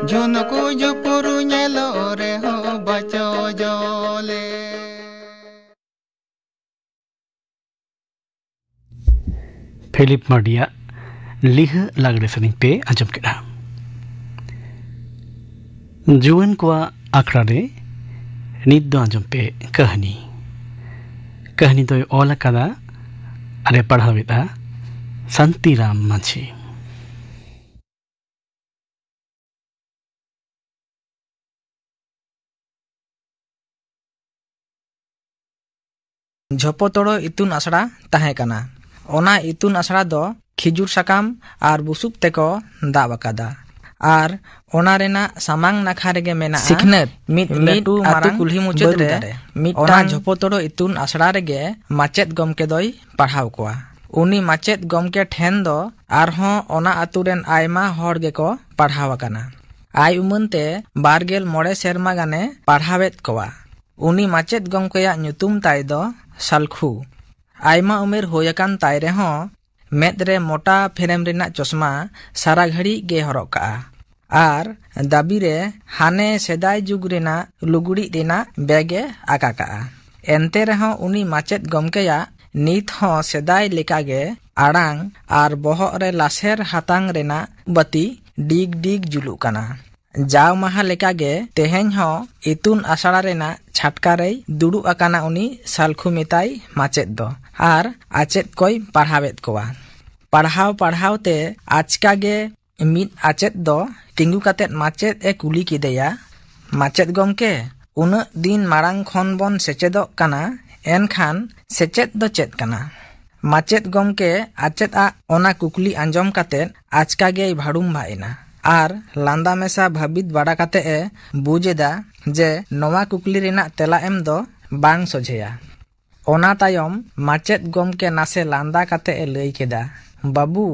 ᱡᱷᱩᱱᱠᱩ ᱡᱩᱯᱩᱨ ᱧᱮᱞᱚᱜ ᱨᱮᱦᱚᱸ ᱵᱟᱪᱚ ᱡᱚᱞᱮᱱ᱾ ᱯᱷᱤᱞᱤᱯ ᱢᱟᱨᱰᱤᱭᱟᱜ ᱞᱤᱦᱟᱹ ᱞᱟᱜᱽᱲᱮ ᱥᱮᱨᱮᱧ ᱯᱮ ᱟᱸᱡᱚᱢ ᱠᱮᱫᱟ᱾ ᱡᱩᱣᱟᱹᱱ ᱠᱚᱣᱟᱜ ᱟᱠᱷᱲᱟ ᱨᱮ ᱱᱤᱛ ᱫᱚ ᱟᱸᱡᱚᱢ ᱯᱮ ᱠᱟᱹᱦᱱᱤ᱾ ᱠᱟᱹᱦᱱᱤ ᱫᱚᱭ ᱚᱞ ᱟᱠᱟᱫᱟ ᱟᱨᱮ ᱯᱟᱲᱦᱟᱣᱮᱫᱼᱟ ᱥᱟᱱᱛᱤᱨᱟᱢ ᱢᱟᱹᱡᱷᱤ᱾ ᱡᱷᱚᱯᱚᱛᱚᱲᱚ ᱤᱛᱩᱱ ᱟᱥᱲᱟ ᱛᱟᱦᱮᱸ ᱠᱟᱱᱟ᱾ ᱚᱱᱟ ᱤᱛᱩᱱ ᱟᱥᱲᱟ ᱫᱚ ᱠᱷᱤᱡᱩᱨ ᱥᱟᱠᱟᱢ ᱟᱨ ᱵᱩᱥᱩᱵ ᱛᱮᱠᱚ ᱫᱟᱵ ᱟᱠᱟᱫᱟ᱾ ᱟᱨ ᱚᱱᱟ ᱨᱮᱱᱟᱜ ᱥᱟᱢᱟᱝ ᱱᱟᱠᱷᱟ ᱨᱮᱜᱮ ᱢᱮᱱᱟᱜᱼᱟ ᱥᱤᱠᱷᱱᱟᱹᱛ, ᱢᱤᱫ ᱢᱤᱫ ᱞᱟᱹᱴᱩ ᱟᱹᱛᱩ ᱢᱟᱨᱟᱝ ᱠᱩᱞᱦᱤ ᱢᱩᱪᱟᱹᱫ ᱵᱟᱹᱨᱩ ᱨᱮ ᱫᱟᱨᱮ᱾ ᱢᱤᱫᱴᱟᱝ ᱚᱱᱟ ᱡᱷᱚᱯᱚᱛᱚᱲᱚ ᱤᱛᱩᱱ ᱟᱥᱲᱟ ᱨᱮᱜᱮ ᱢᱟᱪᱮᱫ ᱜᱚᱢᱠᱮ ᱫᱚᱭ ᱯᱟᱲᱦᱟᱣ ᱠᱚᱣᱟ᱾ ᱩᱱᱤ ᱢᱟᱪᱮᱫ ᱜᱚᱢᱠᱮ ᱴᱷᱮᱱ ᱫᱚ ᱟᱨᱦᱚᱸ ᱚᱱᱟ ᱟᱹᱛᱩ ᱨᱮᱱ ᱟᱭᱢᱟ ᱦᱚᱲ ᱜᱮᱠᱚ ᱯᱟᱲᱦᱟᱣ ᱟᱠᱟᱱᱟ᱾ ᱟᱭ ᱩᱢᱟᱹᱱ ᱛᱮ ᱵᱟᱨ ᱜᱮᱞ ᱢᱚᱬᱮ ᱥᱮᱨᱢᱟ ᱜᱟᱱᱮ ᱯᱟᱲᱦᱟᱣᱮᱫ ᱠᱚᱣᱟ᱾ ᱩᱱᱤ ᱢᱟᱪᱮᱫ ᱜᱚᱢᱠᱮᱭᱟᱜ ᱧᱩᱛᱩᱢ ᱛᱟᱭ ᱫᱚ ᱥᱟᱞᱠᱷᱩ᱾ ᱟᱭᱢᱟ ᱩᱢᱮᱨ ᱦᱩᱭ ᱟᱠᱟᱱ ᱛᱟᱭ ᱨᱮᱦᱚᱸ ᱢᱮᱫ ᱨᱮ ᱢᱚᱴᱟ ᱯᱷᱨᱮᱢ ᱨᱮᱱᱟᱜ ᱪᱚᱥᱢᱟ ᱥᱟᱨᱟ ᱜᱷᱟᱹᱲᱤᱡ ᱜᱮ ᱦᱚᱨᱚᱜ ᱠᱟᱜᱼᱟ᱾ ᱟᱨ ᱫᱟᱹᱵᱤ ᱨᱮ ᱦᱟᱱᱮ ᱥᱮᱫᱟᱭ ᱡᱩᱜᱽ ᱨᱮᱱᱟᱜ ᱞᱩᱜᱽᱲᱤᱡ ᱨᱮᱱᱟᱜ ᱵᱮᱜᱽ ᱮ ᱟᱠᱟ ᱠᱟᱜᱼᱟ᱾ ᱮᱱᱛᱮ ᱨᱮᱦᱚᱸ ᱩᱱᱤ ᱢᱟᱪᱮᱫ ᱜᱚᱢᱠᱮᱭᱟᱜ ᱱᱤᱛ ᱦᱚᱸ ᱥᱮᱫᱟᱭ ᱞᱮᱠᱟᱜᱮ ᱟᱲᱟᱝ ᱟᱨ ᱵᱚᱦᱚᱜ ᱨᱮ ᱞᱟᱥᱮᱨ ᱦᱟᱛᱟᱝ ᱨᱮᱱᱟᱜ ᱵᱟᱹᱛᱤ ᱰᱤᱜᱽ ᱰᱤᱜᱽ ᱡᱩᱞᱩᱜ ᱠᱟᱱᱟ᱾ ᱡᱟᱣ ᱢᱟᱦᱟ ᱞᱮᱠᱟᱜᱮ ᱛᱮᱦᱮᱧ ᱦᱚᱸ ᱤᱛᱩᱱ ᱟᱥᱲᱟ ᱨᱮᱱᱟᱜ ᱪᱷᱟᱴᱠᱟ ᱨᱮᱭ ᱫᱩᱲᱩᱵ ᱟᱠᱟᱱᱟ ᱩᱱᱤ ᱥᱟᱞᱠᱷᱩ ᱢᱮᱛᱟᱭ ᱢᱟᱪᱮᱫ ᱫᱚ, ᱟᱨ ᱟᱪᱮᱫ ᱠᱚᱭ ᱯᱟᱲᱦᱟᱣᱮᱫ ᱠᱚᱣᱟ᱾ ᱯᱟᱲᱦᱟᱣ ᱯᱟᱲᱦᱟᱣ ᱛᱮ ᱟᱪᱠᱟ ᱜᱮ ᱢᱤᱫ ᱟᱪᱮᱫ ᱫᱚ ᱛᱤᱸᱜᱩ ᱠᱟᱛᱮᱫ ᱢᱟᱪᱮᱫ ᱮ ᱠᱩᱞᱤ ᱠᱮᱫᱮᱭᱟ, "ᱢᱟᱪᱮᱫ ᱜᱚᱢᱠᱮ, ᱩᱱᱟᱹᱜ ᱫᱤᱱ ᱢᱟᱲᱟᱝ ᱠᱷᱚᱱ ᱵᱚᱱ ᱥᱮᱪᱮᱫᱚᱜ ᱠᱟᱱᱟ, ᱮᱱᱠᱷᱟᱱ ᱥᱮᱪᱮᱫ ᱫᱚ ᱪᱮᱫ ᱠᱟᱱᱟ?" ᱢᱟᱪᱮᱫ ᱜᱚᱢᱠᱮ ᱟᱪᱮᱫ ᱟᱜ ᱚᱱᱟ ᱠᱩᱠᱞᱤ ᱟᱸᱡᱚᱢ ᱠᱟᱛᱮᱫ ᱟᱪᱠᱟ ᱜᱮᱭ ᱵᱷᱟᱹᱲᱩᱢ ᱵᱷᱟᱜ ᱮᱱᱟ ᱟᱨ ᱞᱟᱸᱫᱟ ᱢᱮᱥᱟ ᱵᱷᱟᱹᱵᱤᱛ ᱵᱟᱲᱟ ᱠᱟᱛᱮᱫ ᱮ ᱵᱩᱡᱽ ᱮᱫᱟ ᱡᱮ ᱱᱚᱣᱟ ᱠᱩᱠᱞᱤ ᱨᱮᱱᱟᱜ ᱛᱮᱞᱟ ᱮᱢ ᱫᱚ ᱵᱟᱝ ᱥᱚᱡᱷᱮᱭᱟ᱾ ᱚᱱᱟ ᱛᱟᱭᱚᱢ ᱢᱟᱪᱮᱫ ᱜᱚᱢᱠᱮ ᱱᱟᱥᱮ ᱞᱟᱸᱫᱟ ᱠᱟᱛᱮ ᱮ ᱞᱟᱹᱭ ᱠᱮᱫᱟ, "ᱵᱟᱹᱵᱩ,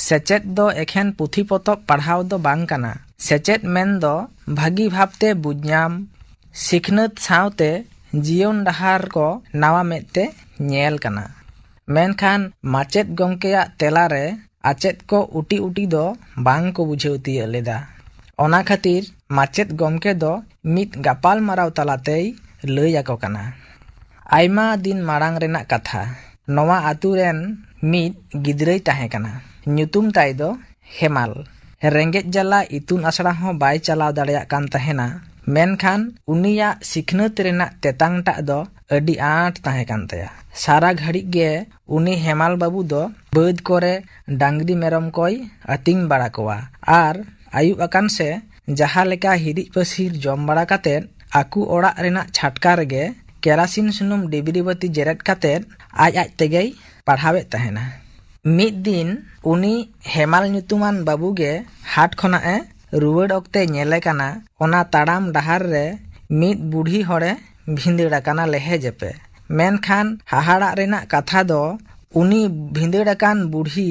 ᱥᱮᱪᱮᱫ ᱫᱚ ᱮᱠᱷᱮᱱ ᱯᱩᱛᱷᱤ ᱯᱚᱛᱚᱵ ᱯᱟᱲᱦᱟᱣ ᱫᱚ ᱵᱟᱝ ᱠᱟᱱᱟ᱾ ᱥᱮᱪᱮᱫ ᱢᱮᱱ ᱫᱚ ᱵᱷᱟᱹᱜᱤ ᱵᱷᱟᱵᱽᱛᱮ ᱵᱩᱡᱽ ᱧᱟᱢ, ᱥᱤᱠᱷᱱᱟᱹᱛ ᱥᱟᱶᱛᱮ ᱡᱤᱭᱚᱱ ᱰᱟᱦᱟᱨ ᱠᱚ ᱱᱟᱣᱟ ᱢᱮᱫ ᱛᱮ ᱧᱮᱞ ᱠᱟᱱᱟ᱾" ᱢᱮᱱᱠᱷᱟᱱ ᱢᱟᱪᱮᱫ ᱜᱚᱢᱠᱮᱭᱟᱜ ᱛᱮᱞᱟ ᱨᱮ ᱟᱪᱮᱫ ᱠᱚ ᱩᱴᱤ ᱩᱴᱤ ᱫᱚ ᱵᱟᱝ ᱠᱚ ᱵᱩᱡᱷᱟᱹᱣ ᱛᱤᱭᱟᱹᱜ ᱞᱮᱫᱟ᱾ ᱚᱱᱟ ᱠᱷᱟᱹᱛᱤᱨ ᱢᱟᱪᱮᱫ ᱜᱚᱢᱠᱮ ᱫᱚ ᱢᱤᱫ ᱜᱟᱯᱟᱞ ᱢᱟᱨᱟᱣ ᱛᱟᱞᱟᱛᱮᱭ ᱞᱟᱹᱭ ᱟᱠᱚ ᱠᱟᱱᱟ᱾ ᱟᱭᱢᱟ ᱫᱤᱱ ᱢᱟᱲᱟᱝ ᱨᱮᱱᱟᱜ ᱠᱟᱛᱷᱟ᱾ ᱱᱚᱣᱟ ᱟᱛᱳ ᱨᱮᱱ ᱢᱤᱫ ᱜᱤᱫᱽᱨᱟᱹᱭ ᱛᱟᱦᱮᱸ ᱠᱟᱱᱟ᱾ ᱧᱩᱛᱩᱢ ᱛᱟᱭ ᱫᱚ ᱦᱮᱢᱟᱞ᱾ ᱨᱮᱸᱜᱮᱡ ᱡᱟᱞᱟ ᱤᱛᱩᱱ ᱟᱥᱲᱟ ᱦᱚᱸ ᱵᱟᱭ ᱪᱟᱞᱟᱣ ᱫᱟᱲᱮᱭᱟᱜ ᱠᱟᱱ ᱛᱟᱦᱮᱱᱟ, ᱢᱮᱱᱠᱷᱟᱱ ᱩᱱᱤᱭᱟᱜ ᱥᱤᱠᱷᱱᱟᱹᱛ ᱨᱮᱱᱟᱜ ᱛᱮᱛᱟᱝ ᱴᱟᱜ ᱫᱚ ᱟᱹᱰᱤ ᱟᱸᱴ ᱛᱟᱦᱮᱸ ᱠᱟᱱ ᱛᱟᱭᱟ᱾ ᱥᱟᱨᱟ ᱜᱷᱟᱹᱲᱤᱡ ᱜᱮ ᱩᱱᱤ ᱦᱮᱢᱟᱞ ᱵᱟᱹᱵᱩ ᱫᱚ ᱵᱟᱹᱫᱽ ᱠᱚᱨᱮ ᱰᱟᱝᱨᱤ ᱢᱮᱨᱚᱢ ᱠᱚᱭ ᱟᱹᱛᱤᱧ ᱵᱟᱲᱟ ᱠᱚᱣᱟ ᱟᱨ ᱟᱹᱭᱩᱵ ᱟᱠᱟᱱ ᱥᱮ ᱡᱟᱦᱟᱸ ᱞᱮᱠᱟ ᱦᱤᱨᱤᱡ ᱯᱟᱹᱥᱤᱨ ᱡᱚᱢ ᱵᱟᱲᱟ ᱠᱟᱛᱮᱫ ᱟᱠᱚ ᱚᱲᱟᱜ ᱨᱮᱱᱟᱜ ᱪᱷᱟᱴᱠᱟ ᱨᱮᱜᱮ ᱠᱮᱨᱟᱥᱤᱱ ᱥᱩᱱᱩᱢ ᱰᱤᱵᱨᱤ ᱵᱟᱹᱛᱤ ᱡᱮᱨᱮᱫ ᱠᱟᱛᱮᱫ ᱟᱡ ᱟᱡ ᱛᱮᱜᱮᱭ ᱯᱟᱲᱦᱟᱣᱮᱫ ᱛᱟᱦᱮᱱᱟ᱾ ᱢᱤᱫ ᱫᱤᱱ ᱩᱱᱤ ᱦᱮᱢᱟᱞ ᱧᱩᱛᱩᱢᱟᱱ ᱵᱟᱹᱵᱩ ᱜᱮ ᱦᱟᱴ ᱠᱷᱚᱱᱟᱜ ᱮ ᱨᱩᱣᱟᱹᱲ ᱚᱠᱛᱮ ᱧᱮᱞᱮ ᱠᱟᱱᱟ, ᱚᱱᱟ ᱛᱟᱲᱟᱢ ᱰᱟᱦᱟᱨ ᱨᱮ ᱢᱤᱫ ᱵᱩᱰᱷᱤ ᱦᱚᱲᱮ ᱵᱷᱤᱸᱫᱟᱹᱲ ᱟᱠᱟᱱᱟ ᱞᱮᱦᱮ ᱡᱮᱯᱮ᱾ ᱢᱮᱱᱠᱷᱟᱱ ᱦᱟᱦᱟᱲᱟᱜ ᱨᱮᱱᱟᱜ ᱠᱟᱛᱷᱟ ᱫᱚ, ᱩᱱᱤ ᱵᱷᱤᱸᱫᱟᱹᱲ ᱟᱠᱟᱱ ᱵᱩᱰᱷᱤ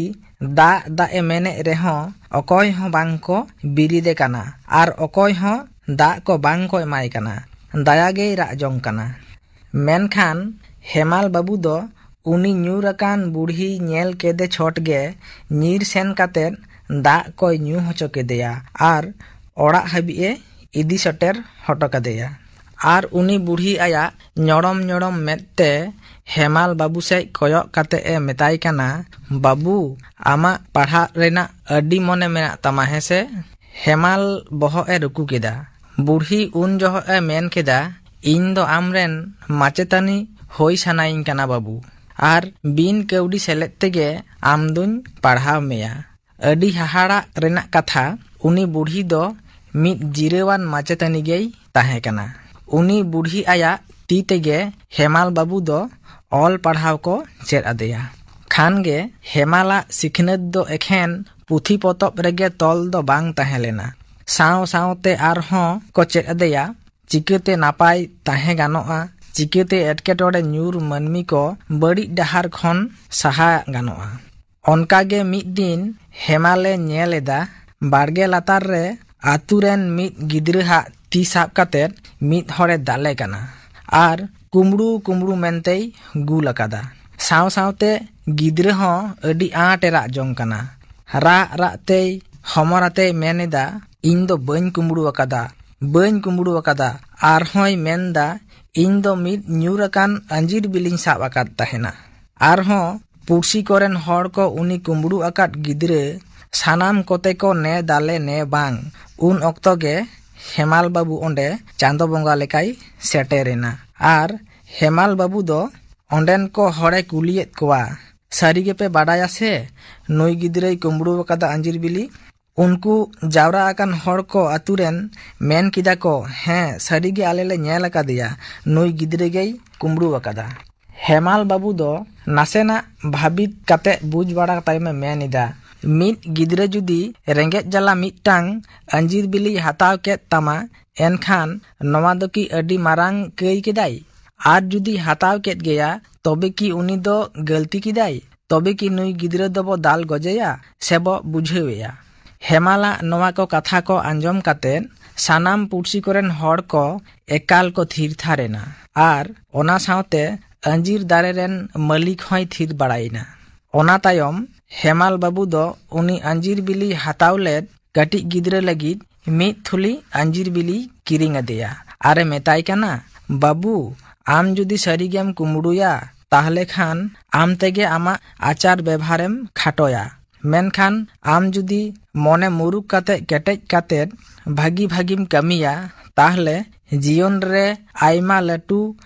ᱫᱟᱜ ᱫᱟᱜ ᱮ ᱢᱮᱱᱮᱫ ᱨᱮᱦᱚᱸ ᱚᱠᱚᱭ ᱦᱚᱸ ᱵᱟᱝ ᱠᱚ ᱵᱤᱨᱤᱫᱮ ᱠᱟᱱᱟ ᱟᱨ ᱚᱠᱚᱭ ᱦᱚᱸ ᱫᱟᱜ ᱠᱚ ᱵᱟᱝ ᱠᱚ ᱮᱢᱟᱭ ᱠᱟᱱᱟ᱾ ᱫᱟᱭᱟ ᱜᱮᱭ ᱨᱟᱜ ᱡᱚᱝ ᱠᱟᱱᱟ᱾ ᱢᱮᱱᱠᱷᱟᱱ ᱦᱮᱢᱟᱞ ᱵᱟᱹᱵᱩ ᱫᱚ ᱩᱱᱤ ᱧᱩᱨ ᱟᱠᱟᱱ ᱵᱩᱲᱦᱤ ᱧᱮᱞ ᱠᱮᱫᱮ ᱪᱷᱚᱴ ᱜᱮ ᱧᱤᱨ ᱥᱮᱱ ᱠᱟᱛᱮᱫ ᱫᱟᱜ ᱠᱚᱭ ᱧᱩ ᱦᱚᱪᱚ ᱠᱮᱫᱮᱭᱟ ᱟᱨ ᱚᱲᱟᱜ ᱦᱟᱹᱵᱤᱡ ᱮ ᱤᱫᱤ ᱥᱮᱴᱮᱨ ᱦᱚᱴᱚ ᱠᱟᱫᱮᱭᱟ᱾ ᱟᱨ ᱩᱱᱤ ᱵᱩᱲᱦᱤ ᱟᱭᱟᱜ ᱧᱚᱲᱚᱢ ᱧᱚᱲᱚᱢ ᱢᱮᱫ ᱛᱮ ᱦᱮᱢᱟᱞ ᱵᱟᱹᱵᱩ ᱥᱮᱫ ᱠᱚᱭᱚᱜ ᱠᱟᱛᱮ ᱮ ᱢᱮᱛᱟᱭ ᱠᱟᱱᱟ, "ᱵᱟᱹᱵᱩ, ᱟᱢᱟᱜ ᱯᱟᱲᱦᱟᱜ ᱨᱮᱱᱟᱜ ᱟᱹᱰᱤ ᱢᱚᱱᱮ ᱢᱮᱱᱟᱜ ᱛᱟᱢᱟ, ᱦᱮᱸ ᱥᱮ?" ᱦᱮᱢᱟᱞ ᱵᱚᱦᱚᱜ ᱮ ᱨᱩᱠᱩ ᱠᱮᱫᱟ᱾ ᱵᱩᱲᱦᱤ ᱩᱱ ᱡᱚᱦᱚᱜ ᱮ ᱢᱮᱱ ᱠᱮᱫᱟ, "ᱤᱧ ᱫᱚ ᱟᱢᱨᱮᱱ ᱢᱟᱪᱮᱛᱟᱹᱱᱤ ᱦᱩᱭ ᱥᱟᱱᱟᱭᱤᱧ ᱠᱟᱱᱟ, ᱵᱟᱹᱵᱩ, ᱟᱨ ᱵᱤᱱ ᱠᱟᱹᱣᱰᱤ ᱥᱮᱞᱮᱫ ᱛᱮᱜᱮ ᱟᱢ ᱫᱩᱧ ᱯᱟᱲᱦᱟᱣ ᱢᱮᱭᱟ᱾" ᱟᱹᱰᱤ ᱦᱟᱦᱟᱲᱟᱜ ᱨᱮᱱᱟᱜ ᱠᱟᱛᱷᱟ, ᱩᱱᱤ ᱵᱩᱲᱦᱤ ᱫᱚ ᱢᱤᱫ ᱡᱤᱨᱟᱹᱣᱟᱱ ᱢᱟᱪᱮᱛᱟᱹᱱᱤ ᱜᱮᱭ ᱛᱟᱦᱮᱸ ᱠᱟᱱᱟ᱾ ᱩᱱᱤ ᱵᱩᱲᱦᱤ ᱟᱭᱟᱜ ᱛᱤ ᱛᱮᱜᱮ ᱦᱮᱢᱟᱞ ᱵᱟᱹᱵᱩ ᱫᱚ ᱚᱞ ᱯᱟᱲᱦᱟᱣ ᱠᱚ ᱪᱮᱫ ᱟᱫᱮᱭᱟ᱾ ᱠᱷᱟᱱ ᱜᱮ ᱦᱮᱢᱟᱞᱟᱜ ᱥᱤᱠᱷᱱᱟᱹᱛ ᱫᱚ ᱮᱠᱷᱮᱱ ᱯᱩᱛᱷᱤ ᱯᱚᱛᱚᱵ ᱨᱮᱜᱮ ᱛᱚᱞ ᱫᱚ ᱵᱟᱝ ᱛᱟᱦᱮᱸ ᱞᱮᱱᱟ᱾ ᱥᱟᱶ ᱥᱟᱶᱛᱮ ᱟᱨᱦᱚᱸ ᱠᱚ ᱪᱮᱫ ᱟᱫᱮᱭᱟ ᱪᱤᱠᱟᱹᱛᱮ ᱱᱟᱯᱟᱭ ᱛᱟᱦᱮᱸ ᱜᱟᱱᱚᱜᱼᱟ, ᱪᱤᱠᱟᱹᱛᱮ ᱮᱴᱠᱮᱴᱚᱬᱮ ᱧᱩᱨ ᱢᱟᱹᱱᱢᱤ ᱠᱚ ᱵᱟᱹᱲᱤᱡ ᱰᱟᱦᱟᱨ ᱠᱷᱚᱱ ᱥᱟᱦᱟ ᱜᱟᱱᱚᱜᱼᱟ᱾ ᱚᱱᱠᱟ ᱜᱮ ᱢᱤᱫ ᱫᱤᱱ ᱦᱮᱢᱟᱞᱮ ᱧᱮᱞ ᱮᱫᱟ, ᱵᱟᱲᱜᱮ ᱞᱟᱛᱟᱨ ᱨᱮ ᱟᱛᱩ ᱨᱮᱱ ᱢᱤᱫ ᱜᱤᱫᱽᱨᱟᱹ ᱦᱟᱜ ᱛᱤ ᱥᱟᱵ ᱠᱟᱛᱮ ᱢᱤᱫ ᱦᱚᱲᱮ ᱫᱟᱞᱮ ᱠᱟᱱᱟ ᱟᱨ ᱠᱩᱢᱵᱽᱲᱩ ᱠᱩᱢᱵᱽᱲᱩ ᱢᱮᱱᱛᱮᱭ ᱜᱩᱞ ᱟᱠᱟᱫᱟ᱾ ᱥᱟᱶ ᱥᱟᱶᱛᱮ ᱜᱤᱫᱽᱨᱟᱹ ᱦᱚᱸ ᱟᱹᱰᱤ ᱟᱸᱴ ᱮ ᱨᱟᱜ ᱡᱚᱝ ᱠᱟᱱᱟ᱾ ᱨᱟᱜ ᱨᱟᱜ ᱛᱮᱭ ᱦᱚᱢᱚᱨ ᱟᱛᱮᱭ ᱢᱮᱱ ᱮᱫᱟ, "ᱤᱧ ᱫᱚ ᱵᱟᱹᱧ ᱠᱩᱢᱵᱽᱲᱩ ᱟᱠᱟᱫᱟ, ᱵᱟᱹᱧ ᱠᱩᱢᱵᱽᱲᱩ ᱟᱠᱟᱫᱟ᱾" ᱟᱨᱦᱚᱸᱭ ᱢᱮᱱ ᱮᱫᱟ, "ᱤᱧ ᱫᱚ ᱢᱤᱫ ᱧᱩᱨ ᱟᱠᱟᱱ ᱟᱸᱡᱤᱨ ᱵᱤᱞᱤᱧ ᱥᱟᱵ ᱟᱠᱟᱫ ᱛᱟᱦᱮᱱᱟ᱾" ᱟᱨᱦᱚᱸ ᱯᱩᱲᱥᱤ ᱠᱚᱨᱮᱱ ᱦᱚᱲ ᱠᱚ ᱩᱱᱤ ᱠᱩᱢᱵᱽᱲᱩ ᱟᱠᱟᱫ ᱜᱤᱫᱽᱨᱟᱹ ᱥᱟᱱᱟᱢ ᱠᱚᱛᱮ ᱠᱚ ᱱᱮ ᱫᱟᱞᱮ ᱱᱮ ᱵᱟᱝ᱾ ᱩᱱ ᱚᱠᱛᱚ ᱜᱮ ᱦᱮᱢᱟᱞ ᱵᱟᱹᱵᱩ ᱚᱸᱰᱮ ᱪᱟᱸᱫᱚ ᱵᱚᱸᱜᱟ ᱞᱮᱠᱟᱭ ᱥᱮᱴᱮᱨ ᱮᱱᱟ᱾ ᱟᱨ ᱦᱮᱢᱟᱞ ᱵᱟᱹᱵᱩ ᱫᱚ ᱚᱸᱰᱮᱱ ᱠᱚ ᱦᱚᱲᱮ ᱠᱩᱞᱤᱭᱮᱫ ᱠᱚᱣᱟ, "ᱥᱟᱹᱨᱤ ᱜᱮᱯᱮ ᱵᱟᱰᱟᱭᱟ ᱥᱮ ᱱᱩᱭ ᱜᱤᱫᱽᱨᱟᱹᱭ ᱠᱩᱢᱵᱽᱲᱩ ᱟᱠᱟᱫᱟ ᱟᱸᱡᱤᱨ ᱵᱤᱞᱤ?" ᱩᱱᱠᱩ ᱡᱟᱣᱨᱟ ᱟᱠᱟᱱ ᱦᱚᱲ ᱠᱚ ᱟᱛᱩ ᱨᱮᱱ ᱢᱮᱱ ᱠᱮᱫᱟ ᱠᱚ, "ᱦᱮᱸ, ᱥᱟᱹᱨᱤ ᱜᱮ ᱟᱞᱮ ᱞᱮ ᱧᱮᱞ ᱟᱠᱟᱫᱮᱭᱟ, ᱱᱩᱭ ᱜᱤᱫᱽᱨᱟᱹ ᱜᱮᱭ ᱠᱩᱢᱵᱽᱲᱩ ᱟᱠᱟᱫᱟ᱾" ᱦᱮᱢᱟᱞ ᱵᱟᱹᱵᱩ ᱫᱚ ᱱᱟᱥᱮᱱᱟᱜ ᱵᱷᱟᱹᱵᱤᱛ ᱠᱟᱛᱮ ᱵᱩᱡᱽ ᱵᱟᱲᱟ ᱛᱟᱭᱚᱢᱮ ᱢᱮᱱ ᱮᱫᱟ, ᱢᱤᱫ ᱜᱤᱫᱽᱨᱟᱹ ᱡᱩᱫᱤ ᱨᱮᱸᱜᱮᱡ ᱡᱟᱞᱟ ᱢᱤᱫᱴᱟᱝ ᱟᱸᱡᱤᱨ ᱵᱤᱞᱤᱭ ᱦᱟᱛᱟᱣ ᱠᱮᱫ ᱛᱟᱢᱟ, ᱮᱱᱠᱷᱟᱱ ᱱᱚᱣᱟ ᱫᱚ ᱠᱤ ᱟᱹᱰᱤ ᱢᱟᱨᱟᱝ ᱠᱟᱹᱭ ᱠᱮᱫᱟᱭ? ᱟᱨ ᱡᱩᱫᱤ ᱦᱟᱛᱟᱣ ᱠᱮᱫ ᱜᱮᱭᱟ, ᱛᱚᱵᱮ ᱠᱤ ᱩᱱᱤ ᱫᱚ ᱜᱟᱹᱞᱛᱤ ᱠᱮᱫᱟᱭ? ᱛᱚᱵᱮ ᱠᱤ ᱱᱩᱭ ᱜᱤᱫᱽᱨᱟᱹ ᱫᱚᱵᱚ ᱫᱟᱞ ᱜᱚᱡᱮᱭᱟ ᱥᱮ ᱵᱚ ᱵᱩᱡᱷᱟᱹᱣᱮᱭᱟ? ᱦᱮᱢᱟᱞᱟᱜ ᱱᱚᱣᱟ ᱠᱚ ᱠᱟᱛᱷᱟ ᱠᱚ ᱟᱸᱡᱚᱢ ᱠᱟᱛᱮ ᱥᱟᱱᱟᱢ ᱯᱩᱲᱥᱤ ᱠᱚᱨᱮᱱ ᱦᱚᱲ ᱠᱚ ᱮᱠᱟᱞ ᱠᱚ ᱛᱷᱤᱨ ᱛᱷᱟᱨ ᱮᱱᱟ᱾ ᱟᱨ ᱚᱱᱟ ᱥᱟᱶᱛᱮ ᱟᱸᱡᱤᱨ ᱫᱟᱨᱮ ᱨᱮᱱ ᱢᱟᱹᱞᱤᱠ ᱦᱚᱸᱭ ᱛᱷᱤᱨ ᱵᱟᱲᱟᱭᱮᱱᱟ᱾ ᱚᱱᱟ ᱛᱟᱭᱚᱢ ᱦᱮᱢᱟᱞ ᱵᱟᱹᱵᱩ ᱫᱚ ᱩᱱᱤ ᱟᱸᱡᱤᱨ ᱵᱤᱞᱤ ᱦᱟᱛᱟᱣ ᱞᱮᱫ ᱠᱟᱹᱴᱤᱡ ᱜᱤᱫᱽᱨᱟᱹ ᱞᱟᱹᱜᱤᱫ ᱢᱤᱫ ᱛᱷᱩᱞᱤ ᱟᱸᱡᱤᱨ ᱵᱤᱞᱤ ᱠᱤᱨᱤᱧ ᱟᱫᱮᱭᱟ ᱟᱨᱮ ᱢᱮᱛᱟᱭ ᱠᱟᱱᱟ, "ᱵᱟᱹᱵᱩ, ᱟᱢ ᱡᱩᱫᱤ ᱥᱟᱹᱨᱤᱜᱮᱢ ᱠᱩᱢᱵᱽᱲᱩᱭᱟ, ᱛᱟᱦᱞᱮ ᱠᱷᱟᱱ ᱟᱢ ᱛᱮᱜᱮ ᱟᱢᱟᱜ ᱟᱪᱟᱨ ᱵᱮᱵᱷᱟᱨᱮᱢ ᱠᱷᱟᱴᱚᱭᱟ᱾ ᱢᱮᱱᱠᱷᱟᱱ ᱟᱢ ᱡᱩᱫᱤ ᱢᱚᱱᱮ ᱢᱩᱨᱩᱠ ᱠᱟᱛᱮ ᱠᱮᱴᱮᱡ ᱠᱟᱛᱮ ᱵᱷᱟᱹᱜᱤ ᱵᱷᱟᱹᱜᱤᱢ ᱠᱟᱹᱢᱤᱭᱟ, ᱛᱟᱦᱞᱮ ᱡᱤᱭᱚᱱ ᱨᱮ ᱟᱭᱢᱟ ᱞᱟᱹᱴᱩ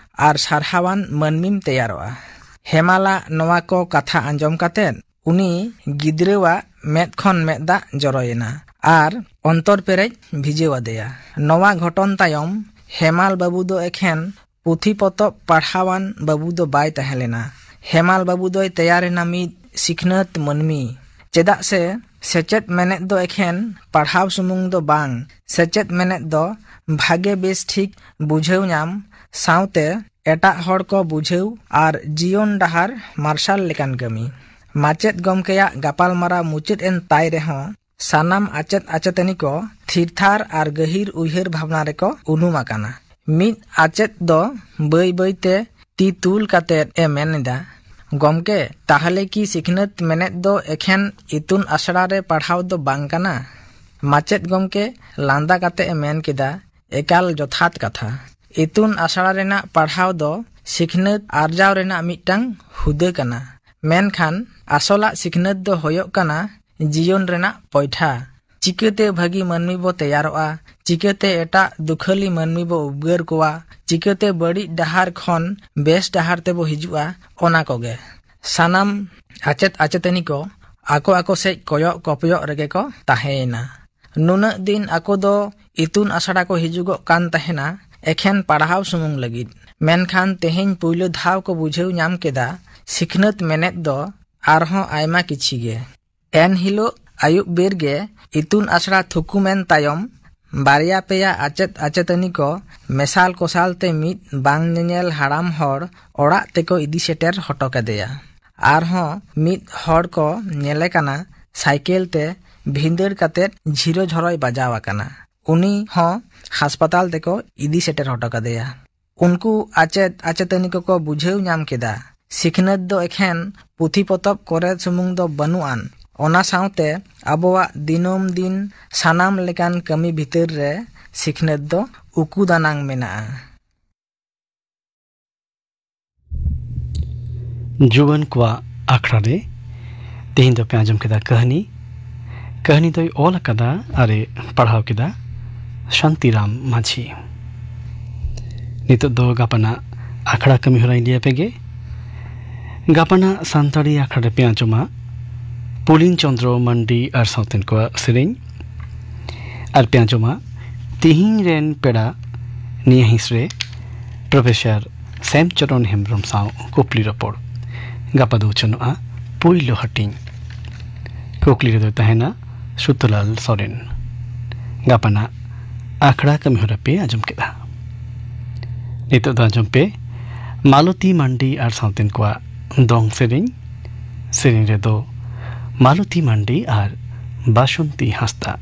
ᱟᱨ ᱥᱟᱨᱦᱟᱣᱟᱱ ᱢᱟᱹᱱᱢᱤᱢ ᱛᱮᱭᱟᱨᱚᱜᱼᱟ᱾" ᱦᱮᱢᱟᱞᱟᱜ ᱱᱚᱣᱟ ᱠᱚ ᱠᱟᱛᱷᱟ ᱟᱸᱡᱚᱢ ᱠᱟᱛᱮ ᱩᱱᱤ ᱜᱤᱫᱽᱨᱟᱹᱣᱟᱜ ᱢᱮᱫ ᱠᱷᱚᱱ ᱢᱮᱫ ᱫᱟᱜ ᱡᱚᱨᱚᱭᱮᱱᱟ ᱟᱨ ᱚᱱᱛᱚᱨ ᱯᱮᱨᱮᱡ ᱵᱷᱤᱡᱟᱹᱣ ᱟᱫᱮᱭᱟ᱾ ᱱᱚᱣᱟ ᱜᱷᱚᱴᱚᱱ ᱛᱟᱭᱚᱢ ᱦᱮᱢᱟᱞ ᱵᱟᱹᱵᱩ ᱫᱚ ᱮᱠᱷᱮᱱ ᱯᱩᱛᱷᱤ ᱯᱚᱛᱚᱵ ᱯᱟᱲᱦᱟᱣᱟᱱ ᱵᱟᱹᱵᱩ ᱫᱚ ᱵᱟᱭ ᱛᱟᱦᱮᱸ ᱞᱮᱱᱟ᱾ ᱦᱮᱢᱟᱞ ᱵᱟᱹᱵᱩ ᱫᱚᱭ ᱛᱮᱭᱟᱨ ᱮᱱᱟ ᱢᱤᱫ ᱥᱤᱠᱷᱱᱟᱹᱛ ᱢᱟᱹᱱᱢᱤ᱾ ᱪᱮᱫᱟᱜ ᱥᱮ ᱥᱮᱪᱮᱫ ᱢᱮᱱᱮᱫ ᱫᱚ ᱮᱠᱷᱮᱱ ᱯᱟᱲᱦᱟᱣ ᱥᱩᱢᱩᱝ ᱫᱚ ᱵᱟᱝ, ᱥᱮᱪᱮᱫ ᱢᱮᱱᱮᱫ ᱫᱚ ᱵᱷᱟᱜᱮ ᱵᱮᱥ ᱴᱷᱤᱠ ᱵᱩᱡᱷᱟᱹᱣ ᱧᱟᱢ ᱥᱟᱶᱛᱮ ᱮᱴᱟᱜ ᱦᱚᱲ ᱠᱚ ᱵᱩᱡᱷᱟᱹᱣ ᱟᱨ ᱡᱤᱭᱚᱱ ᱰᱟᱦᱟᱨ ᱢᱟᱨᱥᱟᱞ ᱞᱮᱠᱟᱱ ᱠᱟᱹᱢᱤ᱾ ᱢᱟᱪᱮᱫ ᱜᱚᱢᱠᱮᱭᱟᱜ ᱜᱟᱯᱟᱞᱢᱟᱨᱟᱣ ᱢᱩᱪᱟᱹᱫ ᱮᱱ ᱛᱟᱭ ᱨᱮᱦᱚᱸ ᱥᱟᱱᱟᱢ ᱟᱪᱮᱫ ᱟᱪᱮᱛᱟᱹᱱᱤ ᱠᱚ ᱛᱷᱤᱨ ᱛᱷᱟᱨ ᱟᱨ ᱜᱟᱹᱦᱤᱨ ᱩᱭᱦᱟᱹᱨ ᱵᱷᱟᱵᱽᱱᱟ ᱨᱮᱠᱚ ᱩᱱᱩᱢ ᱟᱠᱟᱱᱟ᱾ ᱢᱤᱫ ᱟᱪᱮᱫ ᱫᱚ ᱵᱟᱹᱭ ᱵᱟᱹᱭ ᱛᱮ ᱛᱤ ᱛᱩᱞ ᱠᱟᱛᱮ ᱮ ᱢᱮᱱ ᱮᱫᱟ, "ᱜᱚᱢᱠᱮ, ᱛᱟᱦᱞᱮ ᱠᱤ ᱥᱤᱠᱷᱱᱟᱹᱛ ᱢᱮᱱᱮᱫ ᱫᱚ ᱮᱠᱷᱮᱱ ᱤᱛᱩᱱ ᱟᱥᱲᱟ ᱨᱮ ᱯᱟᱲᱦᱟᱣ ᱫᱚ ᱵᱟᱝ ᱠᱟᱱᱟ?" ᱢᱟᱪᱮᱫ ᱜᱚᱢᱠᱮ ᱞᱟᱸᱫᱟ ᱠᱟᱛᱮ ᱮ ᱢᱮᱱ ᱠᱮᱫᱟ, "ᱮᱠᱟᱞ ᱡᱚᱛᱷᱟᱛ ᱠᱟᱛᱷᱟ᱾ ᱤᱛᱩᱱ ᱟᱥᱲᱟ ᱨᱮᱱᱟᱜ ᱯᱟᱲᱦᱟᱣ ᱫᱚ ᱥᱤᱠᱷᱱᱟᱹᱛ ᱟᱨᱡᱟᱣ ᱨᱮᱱᱟᱜ ᱢᱤᱫᱴᱟᱝ ᱦᱩᱫᱟᱹ ᱠᱟᱱᱟ, ᱢᱮᱱᱠᱷᱟᱱ ᱟᱥᱚᱞᱟᱜ ᱥᱤᱠᱷᱱᱟᱹᱛ ᱫᱚ ᱦᱩᱭᱩᱜ ᱠᱟᱱᱟ ᱡᱤᱭᱚᱱ ᱨᱮᱱᱟᱜ ᱯᱚᱭᱴᱷᱟ᱾ ᱪᱤᱠᱟᱹᱛᱮ ᱵᱷᱟᱹᱜᱤ ᱢᱟᱹᱱᱢᱤ ᱵᱚ ᱛᱮᱭᱟᱨᱚᱜᱼᱟ, ᱪᱤᱠᱟᱹᱛᱮ ᱮᱴᱟᱜ ᱫᱩᱠᱷᱟᱹᱞᱤ ᱢᱟᱹᱱᱢᱤ ᱵᱚ ᱩᱵᱽᱜᱟᱹᱨ ᱠᱚᱣᱟ, ᱪᱤᱠᱟᱹᱛᱮ ᱵᱟᱹᱲᱤᱡ ᱰᱟᱦᱟᱨ ᱠᱷᱚᱱ ᱵᱮᱥ ᱰᱟᱦᱟᱨ ᱛᱮᱵᱚ ᱦᱤᱡᱩᱜᱼᱟ, ᱚᱱᱟ ᱠᱚᱜᱮ᱾" ᱥᱟᱱᱟᱢ ᱟᱪᱮᱫ ᱟᱪᱮᱛᱟᱹᱱᱤ ᱠᱚ ᱟᱠᱚ ᱟᱠᱚ ᱥᱮᱫ ᱠᱚᱭᱚᱜ ᱠᱚᱯᱚᱭᱚᱜ ᱨᱮᱜᱮ ᱠᱚ ᱛᱟᱦᱮᱸᱭᱮᱱᱟ᱾ ᱱᱩᱱᱟᱹᱜ ᱫᱤᱱ ᱟᱠᱚ ᱫᱚ ᱤᱛᱩᱱ ᱟᱥᱲᱟ ᱠᱚ ᱦᱤᱡᱩᱜᱚᱜ ᱠᱟᱱ ᱛᱟᱦᱮᱱᱟ ᱮᱠᱷᱮᱱ ᱯᱟᱲᱦᱟᱣ ᱥᱩᱢᱩᱝ ᱞᱟᱹᱜᱤᱫ, ᱢᱮᱱᱠᱷᱟᱱ ᱛᱮᱦᱮᱧ ᱯᱩᱭᱞᱩ ᱫᱷᱟᱣ ᱠᱚ ᱵᱩᱡᱷᱟᱹᱣ ᱧᱟᱢ ᱠᱮᱫᱟ ᱥᱤᱠᱷᱱᱟᱹᱛ ᱢᱮᱱᱮᱫ ᱫᱚ ᱟᱨᱦᱚᱸ ᱟᱭᱢᱟ ᱠᱤᱪᱷᱤ ᱜᱮ᱾ ᱮᱱ ᱦᱤᱞᱳᱜ ᱟᱹᱭᱩᱵ ᱵᱮᱨ ᱜᱮ ᱤᱛᱩᱱ ᱟᱥᱲᱟ ᱛᱷᱩᱠᱩᱢ ᱮᱱ ᱛᱟᱭᱚᱢ ᱵᱟᱨᱭᱟ ᱯᱮᱭᱟ ᱟᱪᱮᱫ ᱟᱪᱮᱛᱟᱹᱱᱤ ᱠᱚ ᱢᱮᱥᱟᱞ ᱠᱚᱥᱟᱞ ᱛᱮ ᱢᱤᱫ ᱵᱟᱝ ᱧᱮᱧᱮᱞ ᱦᱟᱲᱟᱢ ᱦᱚᱲ ᱚᱲᱟᱜ ᱛᱮᱠᱚ ᱤᱫᱤ ᱥᱮᱴᱮᱨ ᱦᱚᱴᱚ ᱠᱟᱫᱮᱭᱟ᱾ ᱟᱨᱦᱚᱸ ᱢᱤᱫ ᱦᱚᱲ ᱠᱚ ᱧᱮᱞᱮ ᱠᱟᱱᱟ ᱥᱟᱭᱠᱮᱞ ᱛᱮ ᱵᱷᱤᱸᱫᱟᱹᱲ ᱠᱟᱛᱮ ᱡᱷᱤᱨᱚ ᱡᱷᱚᱨᱚᱭ ᱵᱟᱡᱟᱣ ᱟᱠᱟᱱᱟ᱾ ᱩᱱᱤ ᱦᱚᱸ ᱦᱟᱥᱯᱟᱛᱟᱞ ᱛᱮᱠᱚ ᱤᱫᱤ ᱥᱮᱴᱮᱨ ᱦᱚᱴᱚ ᱠᱟᱫᱮᱭᱟ᱾ ᱩᱱᱠᱩ ᱟᱪᱮᱫ ᱟᱪᱮᱛᱟᱹᱱᱤ ᱠᱚᱠᱚ ᱵᱩᱡᱷᱟᱹᱣ ᱧᱟᱢ ᱠᱮᱫᱟ ᱥᱤᱠᱷᱱᱟᱹᱛ ᱫᱚ ᱮᱠᱷᱮᱱ ᱯᱩᱛᱷᱤ ᱯᱚᱛᱚᱵ ᱠᱚᱨᱮ ᱥᱩᱢᱩᱝ ᱫᱚ ᱵᱟᱹᱱᱩᱜ ᱟᱱ, ᱚᱱᱟ ᱥᱟᱶᱛᱮ ᱟᱵᱚᱣᱟᱜ ᱫᱤᱱᱟᱹᱢ ᱫᱤᱱ ᱥᱟᱱᱟᱢ ᱞᱮᱠᱟᱱ ᱠᱟᱹᱢᱤ ᱵᱷᱤᱛᱟᱹᱨ ᱨᱮ ᱥᱤᱠᱷᱱᱟᱹᱛ ᱫᱚ ᱩᱠᱩ ᱫᱟᱱᱟᱝ ᱢᱮᱱᱟᱜᱼᱟ᱾ ᱡᱩᱣᱟᱹᱱ ᱠᱚᱣᱟᱜ ᱟᱠᱷᱲᱟ ᱨᱮ ᱛᱮᱦᱮᱧ ᱫᱚᱯᱮ ᱟᱸᱡᱚᱢ ᱠᱮᱫᱟ ᱠᱟᱹᱦᱱᱤ᱾ ᱠᱟᱹᱦᱱᱤ ᱫᱚᱭ ᱚᱞ ᱟᱠᱟᱫᱟ ᱟᱨᱮ ᱯᱟᱲᱦᱟᱣ ᱠᱮᱫᱟ ᱥᱟᱱᱛᱤᱨᱟᱢ ᱢᱟᱹᱡᱷᱤ᱾ ᱱᱤᱛᱚᱜ ᱫᱚ ᱜᱟᱯᱟᱱᱟᱜ ᱟᱠᱷᱲᱟ ᱠᱟᱹᱢᱤ ᱦᱚᱨᱟᱧ ᱞᱟᱹᱭ ᱟᱯᱮ ᱜᱮ᱾ ᱜᱟᱯᱟᱱᱟᱜ ᱥᱟᱱᱛᱟᱲᱤ ᱟᱠᱷᱲᱟ ᱨᱮᱯᱮ ᱟᱸᱡᱚᱢᱟ ᱯᱩᱞᱤᱱ ᱪᱚᱸᱫᱽᱨᱚ ᱢᱟᱱᱰᱤ ᱟᱨ ᱥᱟᱶᱛᱮᱱ ᱠᱚᱣᱟᱜ ᱥᱮᱨᱮᱧ᱾ ᱟᱨ ᱯᱮ ᱟᱸᱡᱚᱢᱟ ᱛᱤᱦᱤᱧ ᱨᱮᱱ ᱯᱮᱲᱟ ᱱᱤᱭᱟᱹ ᱦᱤᱸᱥ ᱨᱮ ᱯᱨᱚᱯᱷᱮᱥᱚᱨ ᱥᱮᱢᱪᱚᱨᱚᱱ ᱦᱮᱢᱵᱨᱚᱢ ᱥᱟᱶ ᱠᱩᱠᱞᱤ ᱨᱚᱯᱚᱲ᱾ ᱜᱟᱯᱟ ᱫᱚ ᱩᱪᱷᱟᱹᱱᱚᱜᱼᱟ ᱯᱩᱭᱞᱩ ᱦᱟᱹᱴᱤᱧ᱾ ᱠᱩᱠᱞᱤ ᱨᱮᱫᱚᱭ ᱛᱟᱦᱮᱱᱟ ᱥᱩᱛᱚᱞᱟᱞ ᱥᱚᱨᱮᱱ᱾ ᱜᱟᱯᱟᱱᱟᱜ ᱟᱠᱷᱲᱟ ᱠᱟᱹᱢᱤ ᱦᱚᱨᱟ ᱯᱮ ᱟᱸᱡᱚᱢ ᱠᱮᱫᱟ᱾ ᱱᱤᱛᱚᱜ ᱫᱚ ᱟᱸᱡᱚᱢ ᱯᱮ ᱢᱟᱞᱚᱛᱤ ᱢᱟᱱᱰᱤ ᱟᱨ ᱥᱟᱶᱛᱮᱱ ᱠᱚᱣᱟᱜ ᱫᱚᱝ ᱥᱮᱨᱮᱧ᱾ ᱥᱮᱨᱮᱧ ᱨᱮᱫᱚ ᱢᱟᱞᱚᱛᱤ ᱢᱟᱱᱰᱤ ᱟᱨ ᱵᱟᱥᱚᱱᱛᱤ ᱦᱟᱸᱥᱫᱟ᱾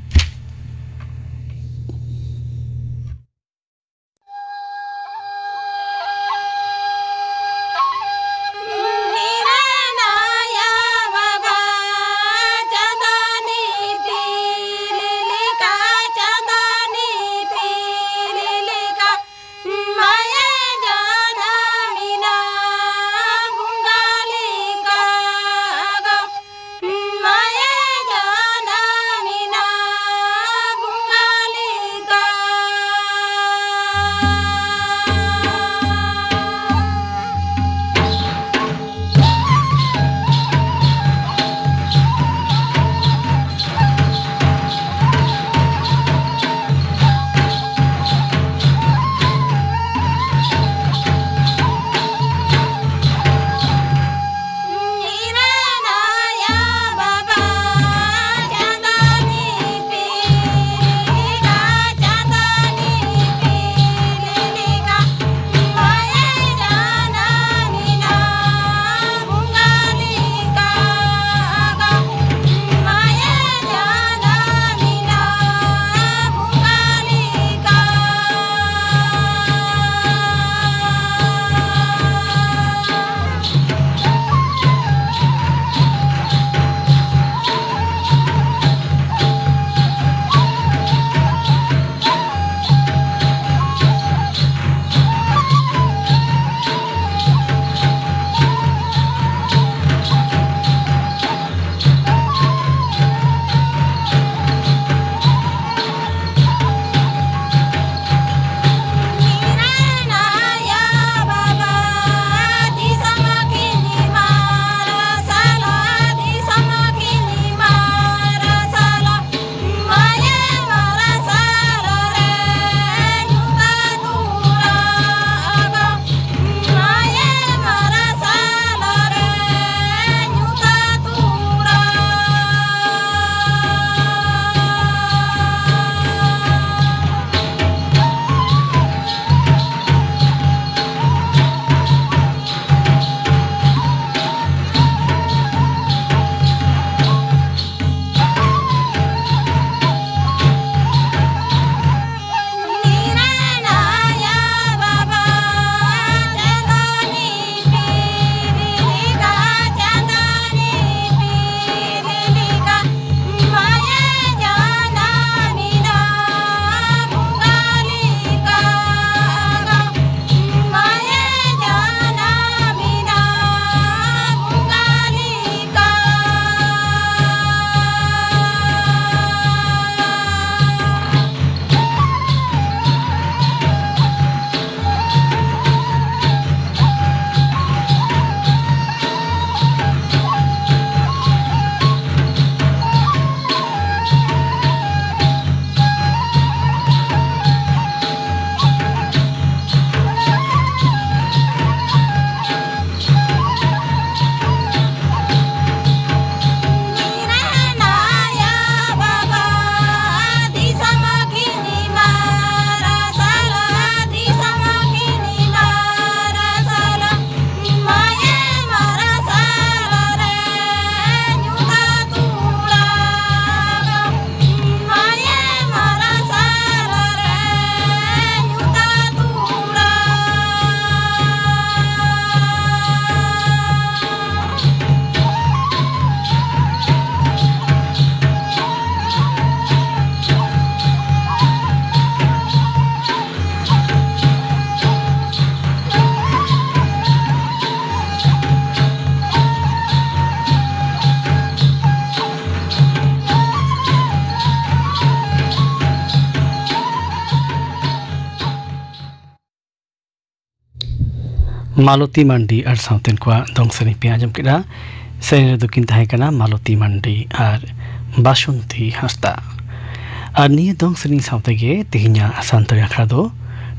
ᱢᱟᱞᱚᱛᱤ ᱢᱟᱱᱰᱤ ᱟᱨ ᱥᱟᱶᱛᱮᱱ ᱠᱚᱣᱟᱜ ᱫᱚᱝ ᱥᱮᱨᱮᱧ ᱯᱮ ᱟᱸᱡᱚᱢ ᱠᱮᱫᱟ᱾ ᱥᱮᱨᱮᱧ ᱨᱮᱫᱚ ᱠᱤᱱ ᱛᱟᱦᱮᱸ ᱠᱟᱱᱟ ᱢᱟᱞᱚᱛᱤ ᱢᱟᱱᱰᱤ ᱟᱨ ᱵᱟᱥᱚᱱᱛᱤ ᱦᱟᱸᱥᱫᱟ᱾ ᱟᱨ ᱱᱤᱭᱟᱹ ᱫᱚᱝ ᱥᱮᱨᱮᱧ ᱥᱟᱶᱛᱮ ᱜᱮ ᱛᱮᱦᱮᱧᱟᱜ ᱥᱟᱱᱛᱟᱲᱤ ᱟᱠᱷᱲᱟ ᱫᱚ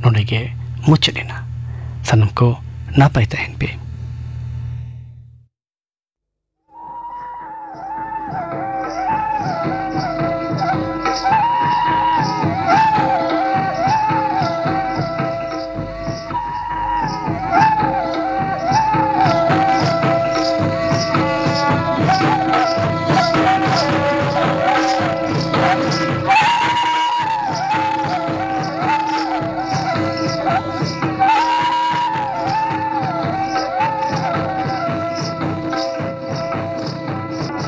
ᱱᱚᱰᱮ ᱜᱮ ᱢᱩᱪᱟᱹᱫ ᱮᱱᱟ᱾ ᱥᱟᱱᱟᱢ ᱠᱚ ᱱᱟᱯᱟᱭ ᱛᱟᱦᱮᱱ ᱯᱮ᱾